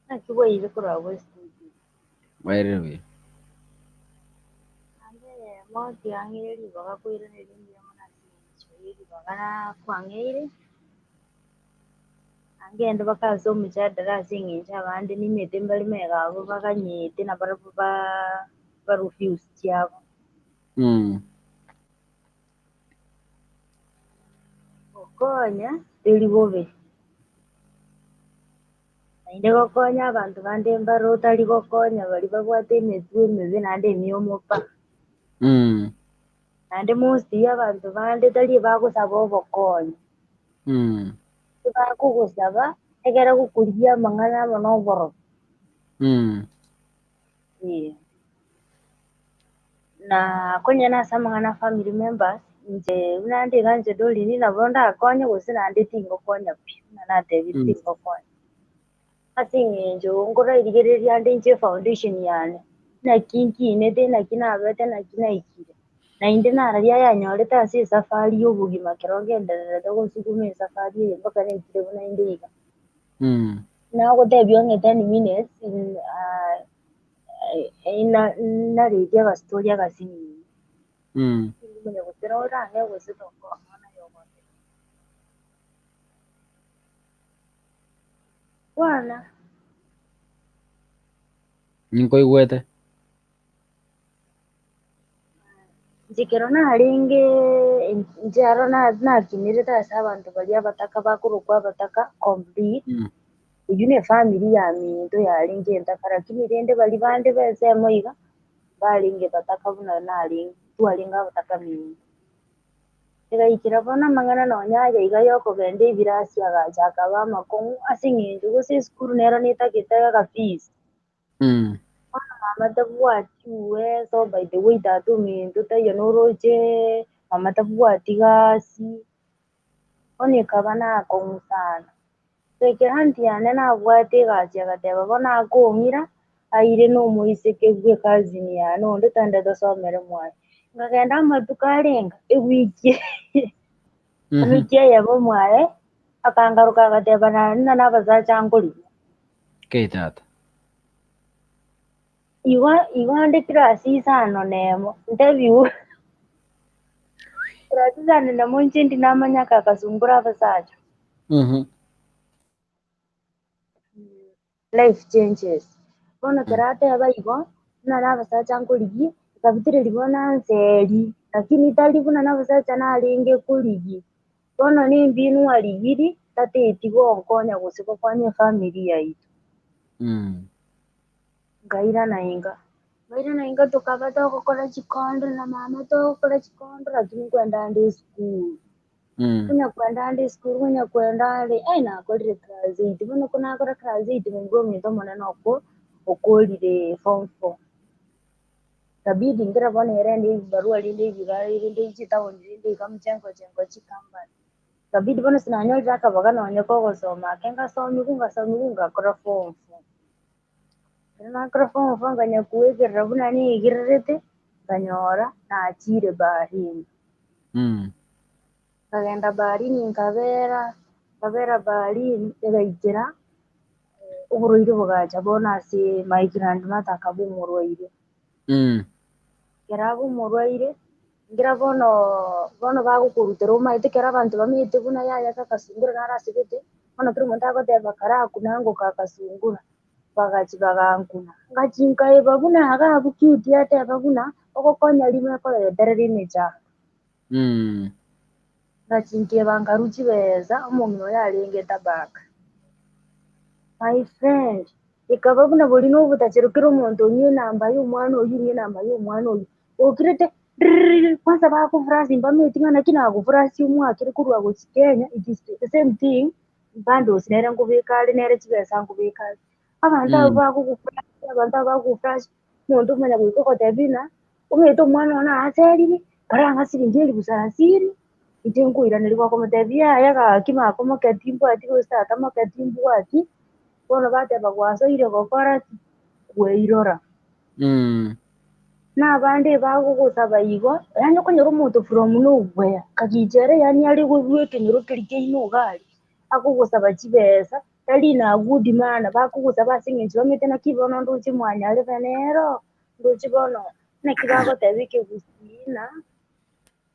Naki bwaire korwa abwo estudio. Bwairire buya. Naende eyemo tiang'ire ribaga koiraneria mbuya mono ase eng'encho ye ribaga nakwang'eire. Angende mpaka ase omojadala ase eng'encho abande nimete mbare magega abwo baganyete nabarabwo ba- barufuse chiabo. Gokonya teri bobe. Naende gokonya abanto bande mbare otari gokonya baria babwate emetwe emebe naende emiomo pa. Naende mostly abanto bande tari bagosaba obokonyi. Ebakogosaba ekero gokorigia amang'ana amo na oboroso. Eh. Na konya nase amang'ana a family members, inche buna nde iga inche Doreen nabo ndakonye gose naende tingokonya pi, buna natebire tingokonya. Ase eng'encho nkorarigereria ande inche efoundation yane, naki nkinete, naki nabete, naki naikire. Naende nararia ayanyorete ase esafari ya obogima ekero ngendererete gosukuma esafari eye mpaka naikire buna inde iga. Nagotebia onye ten minutes naretie agastori agasinini. Tindimanya gose nore ang'e gose tokoa naye ogontebia. Bwana. Ninkoigwete. Inche ekero narenge inche aro nakinerete ase abanto baria abataka bakorokwa abataka complete, eywo ne efamiri yaminto yarenge entaka lakini rende baria bande ba ensemo iga, mbarenge bataka buna narenge, twarenge abataka minto. Egaikera bono amang'ana nonya aya iga yokogenda ebirasi agacha akaba amakong'u ase eng'encho gose esukuru nero netagete agafees. Bono mama tabwati uwezo by the way tata ominto taiyo noroche mama tabwati gasi, bono ekaba nakong'u sana. So ekero aunty yane nabwate egasi agateba bono akong'ira, aire na omoiseke bwe ecousin yane onde togende tosomere mwaye. Nkagenda amatuko arenga ewiki ewiki eyemo mwaye, akangaruka agateba naende na abasacha nkorigia. Kei tata. Igo igo ande class isano na emo, ntebiwe class isano na emo inche ndi namanya aka akasumbura abasacha. Life changes. Bono ekero ateba igo, buna na abasacha nkorigia, ekabitireria bono anseri, lakini tari buna na abasacha narenge korigia. Bono nimbinwe arigiri, tateti gonkonya gose gokonya efamiri yaito. Nkairana inka, nkairana inka tokaba togokora chikondo na mama togokora chikondo lakini nkwenda ande esukuru. Konya kwenda ande esukuru konya kwenda are, ai nakorire class eight, bono ko nakora class eight momura ominto omonene oko okorire form four. Ikabidi nkere bono ere ende ebibarua rinde ebiga rinde chitaoni rinde iga mchengo chengo chicompany. Ikabidi bono sinanyorire akabaga nonye kogosoma ake ngasomigwa ngasomigwa ngakora form four. Ekero nakora form four nkanya koegerera buna niegererete, nkanyora nachire baharini. Nkagenda baharini nkabera, nkabera baharini egaikera oborwaire bogacha bono ase my grandmother akaba omorwaire. Ekero aba omorwaire, nkera bono bono bagokorutera omanyete ekero abanto bamenyete buna yaya kakasungura naro asegete, bono kera omonto agoteba karakuna ngoka akasungura, bagachia bagankuna. Ngachia nkaeba buna iga abwo cute ateba buna, ogokonya rimo ekoreterera emechando. Ngachia nkeba nkarwa chibesa, omong'ina oyo arenge tabaka. My friend, ekaba buna boria na obotachero kera omonto onywe enamba ya omwana oyio onywe enamba ya omwana oyio, okirete ririririri kwanza bakofurasia mbamanyeti ng'a naki nagofurasia omwakire korwa gochia Kenya, it is the same thing, bundles nere nkobeka are nere chibesa nkobeka are. Abanto abwo bagogofurasia abanto abwo bagogofurasia, omonto omanya goika ogotebia ng'a, omanyete omwana one aaserire, karang'a siringi elifu sarasini, inche nkoiraneria gokomotebia yaya gaki makomoke timbwati gose tata moke timbwati, bono bateba gwasoire gokora ki? Kweirora. Na abande ebagogosaba igo, yaani okonyora omonto from nowhere, kagicha ere yaani are korwa ekenyoro keria kiaino iga aria, akogosaba chibesa, tari in a good manner, bakogosaba ase eng'encho bamanyete naki bono ndoche mwanyarebe nero, ndoche bono naki bagoteba ekegusii ng'a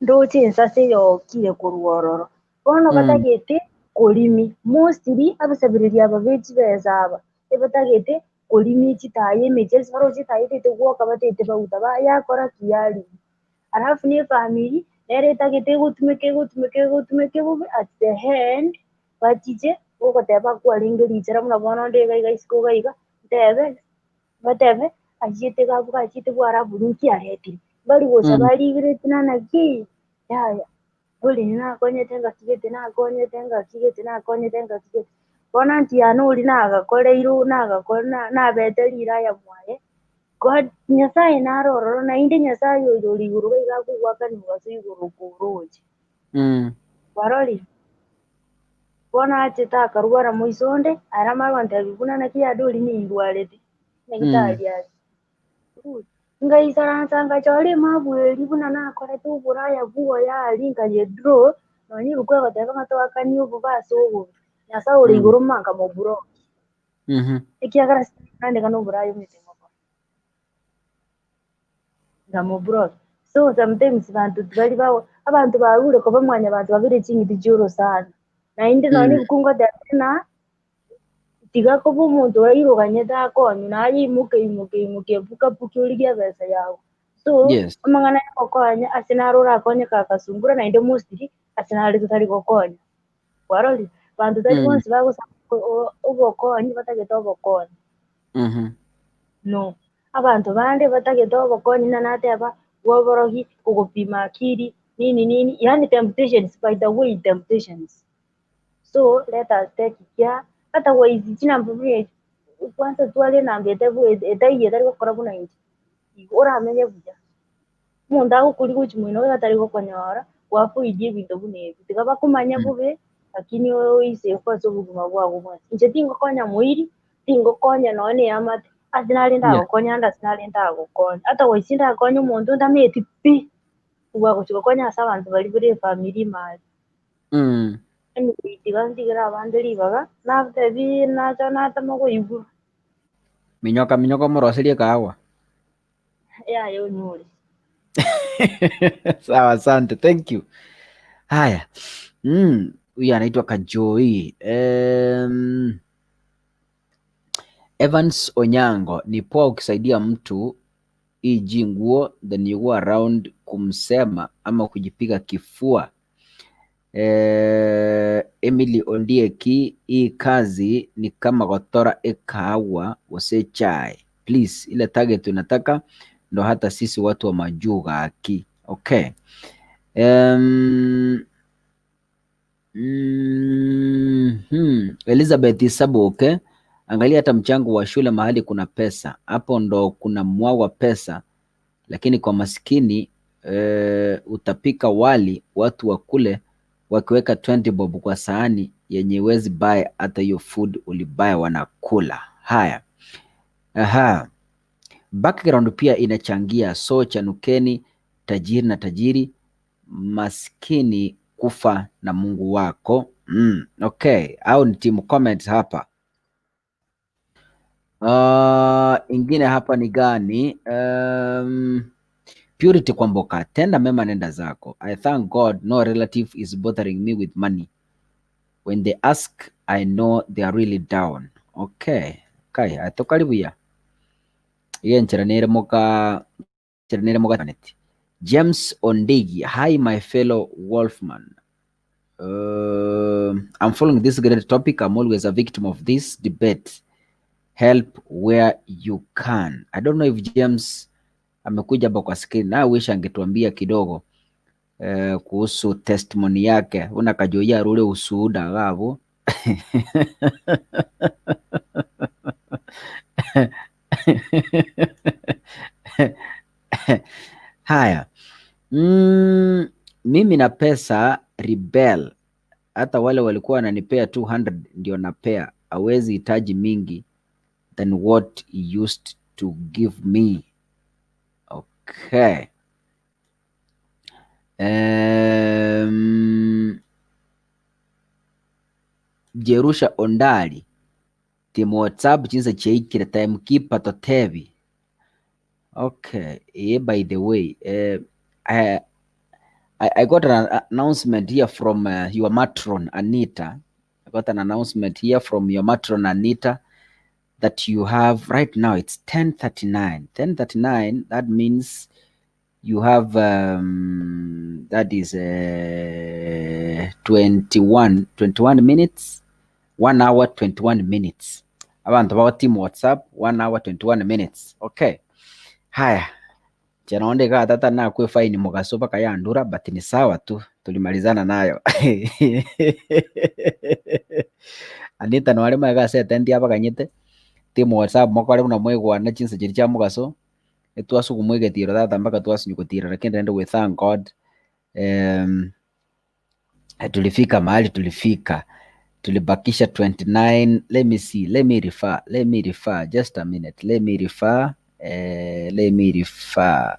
ndoche ensase eyokire korwa ororo. Bono batagete korimi, mostly abasabereri aba be chibesa aba, ebatagete korimi chitaya emechie ase baroche chitaya etagete gwoka batagete bauta bayakora ki yarimi. Alafu na efamiri nere etagete egotumeka egotumeka egotumeka bobe at the end bachiche gogoteba kwarenge richera buna bono onde iga iga isiko iga iga ntebe batebe achiete iga abwo achiete bwarabwo ninki aretire. Mbari gosaba arigireti nana ki yaya. Bori nakonyete ngaki gete nakonyete ngaki gete nakonyete ngaki gete. Bono aunty yane oria nagakoreirwe nagakore nabete riraya mwaye, God Nyasaye nare ororo naende Nyasaye oyo ore igoro iga iga akogoakania omogaso igoro okoroche. Kwarorire? Bono achete akarwara moiso onde, aria amanye gontebia buna naki yade oria nindwarete, nyagetari aria. Ngaisaransa ngachora emabu eria buna nakorete oboraya bwoye aria nkayedraw, nonya ebuku egoteba ng'a toakanie obobe ase obobe, Nyasae ore igoro mma nkamoblock. Ekiagera nandeka na oboraya omanyete ngokora. Nkamoblock. So sometimes banto tibari bago abanto barure koba mwanyabanto babere ching'iti chia orosana. Naende nonya ebuku ngoteba ng'a. Tiga koba omonto orairoganyete akonywe, naye imoka imoka imoka ebuka buki origie ebesa yago. So, Yes. amang'ana ya ogokonya ase naro orakonye kaka sungura naende mostly ase nare totari gokonya. Kwarorire? Banto tari bonsi bagosaba obokonyi batagete obokonyi. No. Abanto bande batagete obokonyi buna nateba, bwa oborogi, kogopima akili, nini nini, yaani temptations by the way temptations. So let us take care, otherwise chinamba buna echi, kwanza tware enamba etabu etaiyo etari gokora buna inche, igo oramenye buya. Omonto agokoria gochia moino iga atari gokonyora, gwafoidia ebinto buna ebi, tiga bakomanye bobe, lakini oise ase obogima bwago bwensi. Inche tingokonya moiri, tingokonya nonye na eamate, ase nare ndagokonya ande ase nare ntagokonya. Otherwise ndakonye omonto ntamanyeti pi, kobua gochia gokonya ase abanto baria bare efamiri ime aria. Anyway, tiga ntigere abande ribaga, natebi nacha natema koigwa. Minyoka minyoka omoroserie ekahawa. Yaya onyure. Sawa, asante. Thank you. Haya. Huyu anaitwa Kajoi. Evans Onyango, ni poa ukisaidia mtu eg nguo then you go around kumsema ama kujipiga kifua. Eh, Emily Ondieki, hii kazi ni kama gotora ekahawa gose chai. Please, ile target unataka ndo hata sisi watu wa majuu gaki. Okay. Um, Elizabeth Isaboke, angalia hata mchango wa shule mahali kuna pesa, hapo ndo kuna mwagwa pesa, lakini kwa maskini e, utapika wali watu wakule wakiweka 20 bob kwa sahani yenye huwezi buy hata hiyo food ulibuy wanakula. Haya, aha. Background pia inachangia, so chanukeni tajiri na tajiri maskini kufa na Mungu wako. Okay, au ni team comments hapa. Ingine hapa ni gani? Purity Kwamboka, tenda mema nenda zako. I thank God no relative is bothering me with money. When they ask, I know they are really down. Okay. Kai, atokari buya. Iga enchera nere moka enchera nere mogataneti. James Ondigi, hi my fellow Wolfman. I'm following this great topic. I'm always a victim of this debate. Help where you can. I don't know if James amekuja hapa kwa screen. Na wish angetuambia kidogo kuhusu testimony yake. Una kajoia rule usuuda gabo. Haya. Mimi na pesa rebel. Hata wale walikuwa wananipea 200 ndio napea. Hawezi hitaji mingi than what he used to give me. Okay. Um, Jerusha Ondari, team WhatsApp chinsa chiaikire timekeeper totebi. Okay, eh, by the way, eh, I, I, I got an announcement here from uh, your matron Anita. I got an announcement here from your matron Anita that you have right now. It's 10:39. 10:39. That means you have um, that is uh, 21 21 minutes 1 hour 21 minutes abantu bao team whatsapp 1 hour 21 minutes okay haya chanaonde iga tata nakwe fine mugaso mpaka yandura but ni sawa tu tulimalizana nayo Anita nware maega ase etendi abaganyete team whatsapp mokore buna mwaigwana chinsa chiria chia mugaso etwasugumwa egetiro tata mpaka twasinywa gotira lakini rende we thank God um, tulifika mahali tulifika tulibakisha 29 let me see let me refer let me refer just a minute let me refer eh, let me refer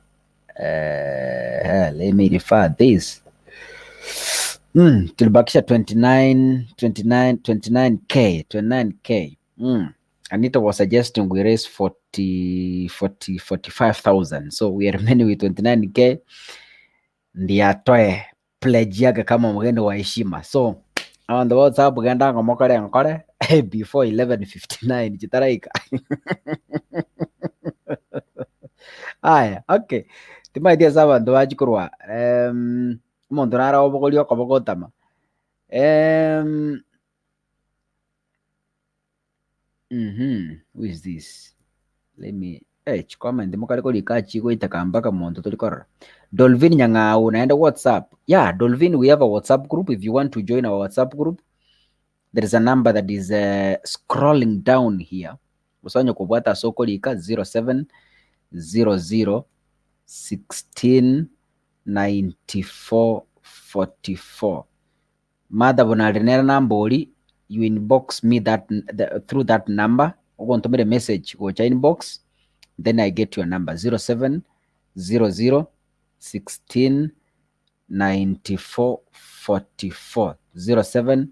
eh, let me refer this mm, tulibakisha 29 29 29k 29k mm. Anita was suggesting we raise 40 40 45,000 so we are remaining with 29k ndiye atoe pledge yake kama mgeni wa heshima so abanto ba WhatsApp genda ng'a mokore nkore before 11:59 chitaraika aya okay timaeti ase abanto bachi korwa um, omonto nare obogoria okoboko otama um, Mhm, who is this? Let me eh, chikomenti mokare korika chigoiteka mpaka monto tori korora. Dolvin Nyang'au naende WhatsApp. Yeah, Dolvin, we have a WhatsApp group. If you want to join our WhatsApp group, there is a number that is uh, scrolling down here. Gose onye kobwata ase okorika 0700 16 94 44. Martha buna nere nambori you inbox me that the, through that number ogontomere message gocha inbox then I get your number 0700 16 94 44 07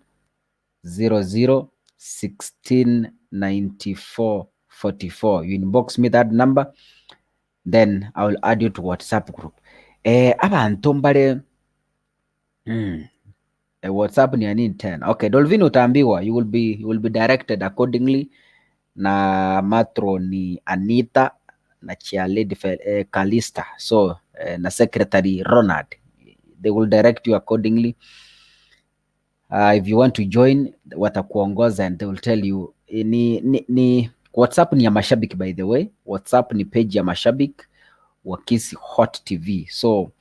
00 16 94 44 you inbox me that number then I will add you to WhatsApp group eh abanto mbare mm. Eh, WhatsApp ni ya nini tena? Okay, Dolvin utaambiwa you will be you will be directed accordingly na matro ni Anita na chair lady eh, Kalista so eh, na secretary Ronald they will direct you accordingly. Uh, if you want to join watakuongoza and they will tell you eh, ni, ni, ni WhatsApp ni ya mashabiki by the way. WhatsApp ni page ya mashabiki wa Kisii Hot TV so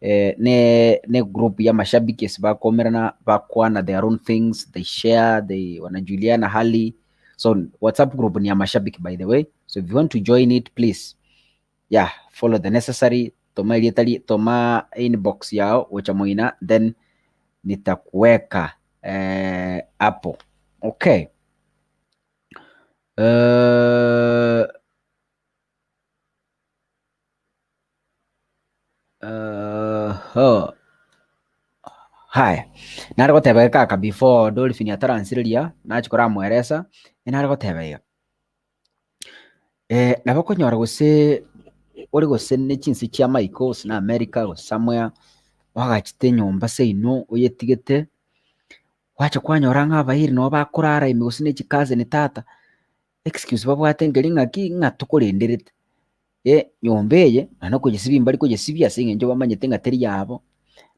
eh, ne ne group ya mashabiki ase bakomerana bakwana their own things they share they wanajuliana hali so WhatsApp group ni ya mashabiki by the way so if you want to join it please yeah follow the necessary toma erieta ri toma inbox yao gocha moina then nitakuweka eh, hapo okay uh, Uh, haya nare goteba iga kaka before Dolphin ataransireria nachia koramweresa nare goteba iga eh, nabo okonyora gose ore gose ne chinse chia maiko gose na America gose somewhere wagachete enyomba seino oyetigete gwacha kwanyora ng'a abairi nabo bakorara ime gose ne chicousin tata excuse babwate nkeri ng'aki ng'a tokorenderete. Enyomba eye nonya okoyesibia mbari koyesibia ase eng'encho bamanyete ng'a teri yabo,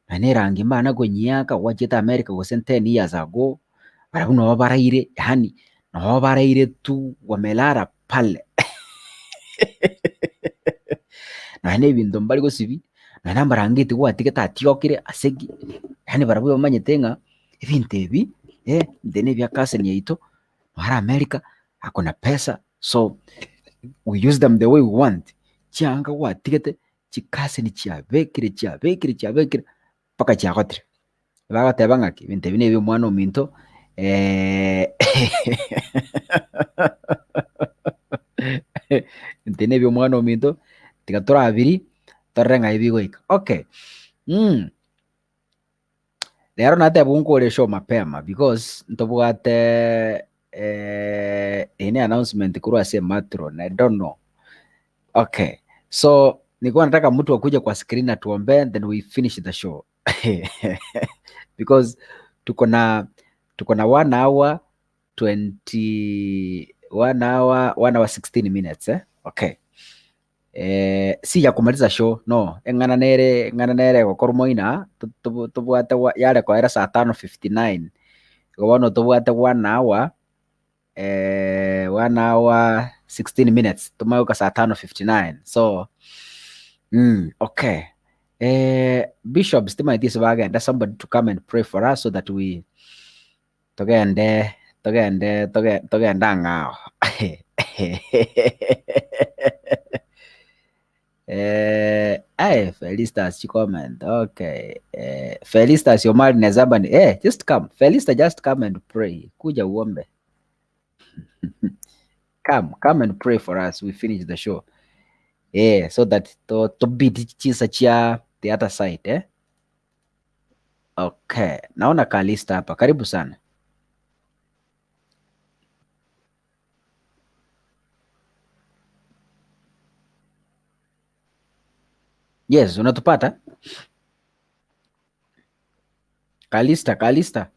nonya na erangi mbana konyiaka gwachete America gose ten years ago, barabwo nabo baraire yaani nabo baraire tu wamelala pale nonya na ebinto mbari gosibia, nonya na amarangeti gwatigete atiokire ase ki, yaani barabwo bamanyete ng'a ebinto ebi inte na ebia cousin yaito, naro America ako na pesa so we use them the way we want. Chianga gwatigete chikaseni chiabekire chiabekire chiabekire mpaka chiagotire. Bagoteba ng'aki ebinto ebi nebia omwana ominto ebinto ebi nebia omwana ominto tiga torabiri. Torore ng'ai bigoika. Okay. Rero nateba nkore show mapema because ntobwate eye ne announcement korwa ase ematron, I don't know. Okay, so nilikuwa nataka mtu akuje kwa screen atuombee then we finish the show because tuko na tuko na 1 hour 20 1 hour 1 hour 16 minutes eh? Okay. Eh, si ya kumaliza show no eng'ana nere eng'ana nere egokorwa moina tobwate yare koera saa tano 59 igo bono tobwate 1 hour eh, 1 hour 16 minutes tomanye goika saa tano 59 so okay eh, bishops timaeti ase bagenda somebody to come and pray for us so that we togende togende toge togende ang'ao Eh, aye Felistas chicomment okay eh, Felistas Omari Nezabani eh, just come Felista just come and pray kuja uombe come come and pray for us we finish the show eh, so that to to beat chisa chia the other side eh okay naona Kalista hapa karibu sana Yes, unatupata? Kalista, Kalista.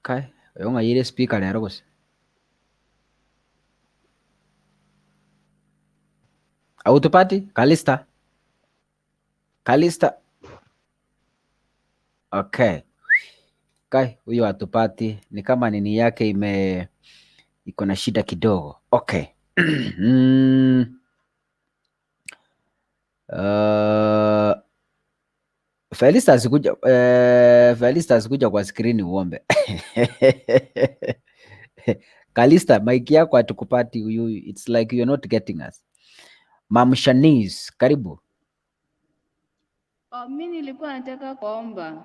Kai, oyo ng'aire speaker rero gose. Hautupati? Kalista. Kalista. Okay. Kai, huyo hatupati. Ni kama nini yake ime iko na shida kidogo. Okay. Felista asikuja, Felista asikuja kwa screen uombe. Kalista, mic yako hatukupati huyu. It's like you're not getting us. Mam Shanice, karibu. Oh, mi nilikuwa nataka kuomba.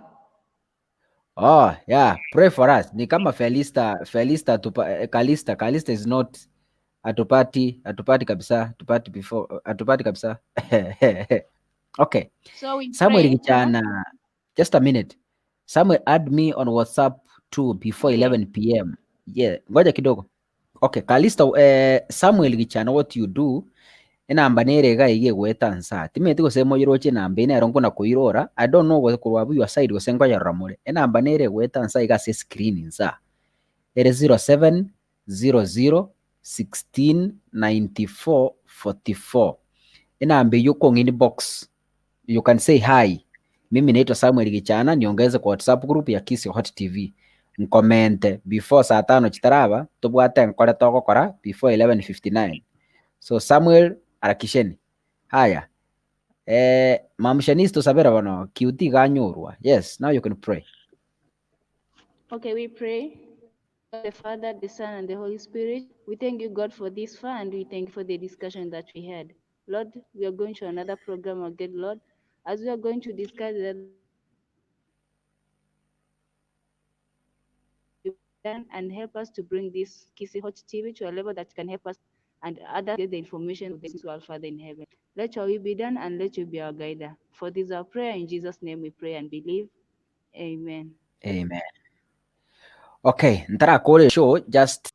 Oh, yeah, pray for us. Ni kama Felista, Felista atupa, Kalista, Kalista is not atupati, atupati kabisa, atupati before, atupati kabisa. Okay. So we Samuel pray, huh? Kichana, just a minute. Samuel add me on WhatsApp too before Okay. 11 p.m. Yeah, ngoja kidogo. Okay, Kalista, Samuel Kichana, what you do enamba nere iga iga egweta nsa timeti gose moyiroche enamba eye nero nkona koirora I don't know gose korwa abwo your side gose nkoyerora more enamba nere egweta nsa iga ase escreen nsa ere 0700 16 94 44 enamba eywo okong'a inbox you can say hi mimi naitwa Samuel Gichana niongeze kwa WhatsApp group ya Kisii Hot TV nkomente before saa tano chitaraba tobwate nkore togokora before 11:59 so Samuel harakisheni haya eh, Mam Shanice tosabera bono QT iga yes now you can pray Okay, we pray. The Father, the Son, and the Holy Spirit. We thank you, God, for this far, and we thank you for the discussion that we had. Lord, we are going to another program again, Lord. As we are going to discuss the and help us to bring this Kisii Hot TV to a level that can help us and others get the information of this to our Father in heaven. Let your will be done and let you be our guide. For this our prayer. In Jesus' name we pray and believe. Amen. Amen. Okay, ntarakore show just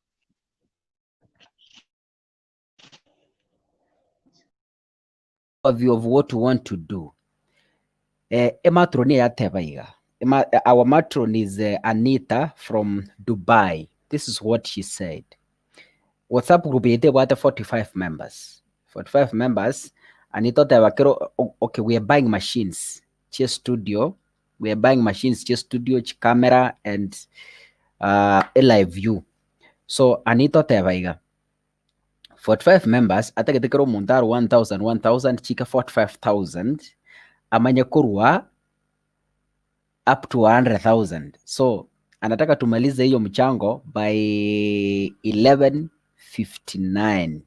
overview of what you want to do. Eh, ematron yateba iga. Ema, our matron is Anita from Dubai. This is what she said. WhatsApp group yete bwate 45 members. 45 members. Anita oteba kero okay, we are buying machines. Che studio. We are buying machines, che studio, che camera and a live view. So Anita oteba iga. 45 members atagete kero omonto aro 1000 1000 chika 45000 amanye korwa up to 100,000. So anataka tumalize hiyo mchango by 11:59.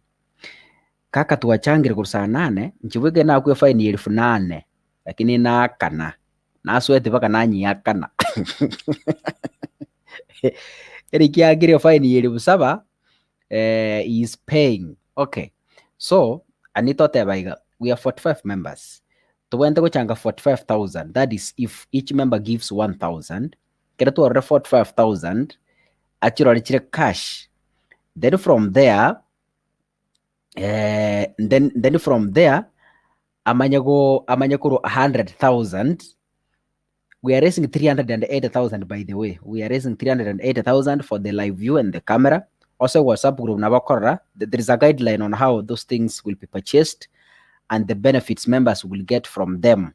Kaka tuwachangire korwa saa nane nchibweke nakwe fine ya elfu nane lakini nakana nasweti mpaka nanyiakana eri kiagire fine ya elfu saba eh, he is paying. Okay. So ani toteba iga, we are 45 members, tobwenerete gochanga 45,000, that is if each member gives 1,000, ekero twarure 45,000 achirore chire cash, then from there then then from there amanye go amanye korwa 100,000 we are raising 380,000 by the way we are raising 380,000 for the live view and the camera also WhatsApp group nabo okorora there is a guideline on how those things will be purchased and the benefits members will get from them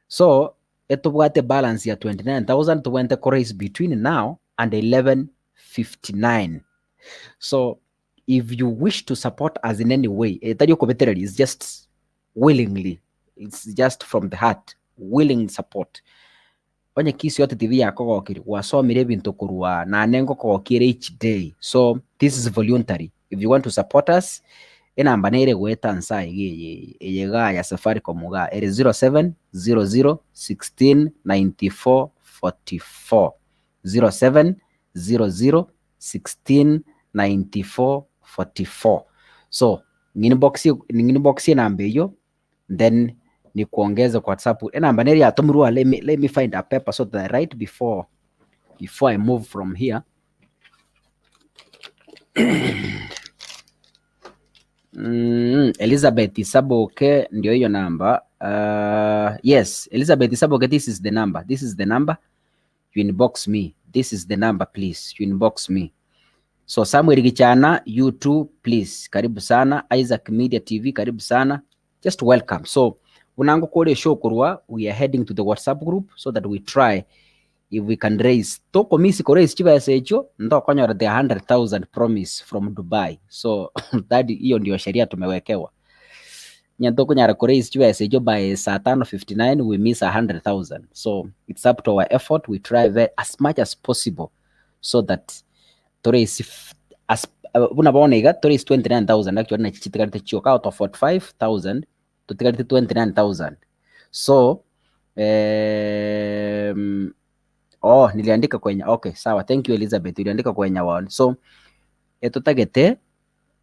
so etobwate balance ya 29,000 tobwenerete ko raise between now and 11:59 so if you wish to support us in any way etari okobetereria it's just willingly it's just from the heart willing support onye Kisii Hot TV yakogokirie gwasomire ebinto korwa nane ngokogokia ere each day so this is voluntary if you want to support us enamba nere goeta nsa iga eye eye igaa ya Safaricom igaa ere 07 00 16 94 44 07 00 16 94 44 so ng'inbox ng'inbox enamba eywo then nikuongeze kwa WhatsApp enamba nere yatomirwe let me, let me find a paper so that I write before before I move from here Elizabeth Saboke ndio hiyo namba. Yes, Elizabeth Saboke, this is the number. This is the number. You inbox me. This is the number please. You inbox me. So Samuel Gichana, you too please. Karibu sana. Isaac Media TV, karibu sana. Just welcome. So unango kore show korwa, we are heading to the WhatsApp group so that we try if we can raise tokomisi ko raise chibesa echio ntokonyora the 100,000 promise from Dubai. So that hiyo ndio sheria tumewekewa. Nya tokonyara ko raise chibesa echio by saa tano 59 we miss 100,000. So it's up to our effort. We try very, as much as possible so that to raise as buna bono iga to raise 29,000 actually nachi chitigarete chioka out of 45,000 totigarete 29,000 so oh niliandika kwenye okay sawa thank you Elizabeth uliandika kwenye one so etotagete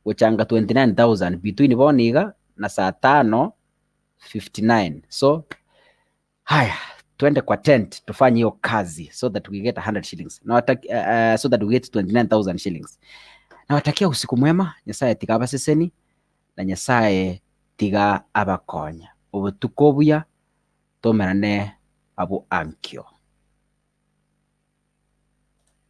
gochanga 29000 between bono iga na saa tano 59 so haya twende kwa tent tufanye hiyo kazi so that we get 100 shillings na so that we get 29000 shillings nawatakia usiku mwema nyasaye tiga abaseseni na nyasaye tiga abakonya obotuko obuya tomerane abwo ankio.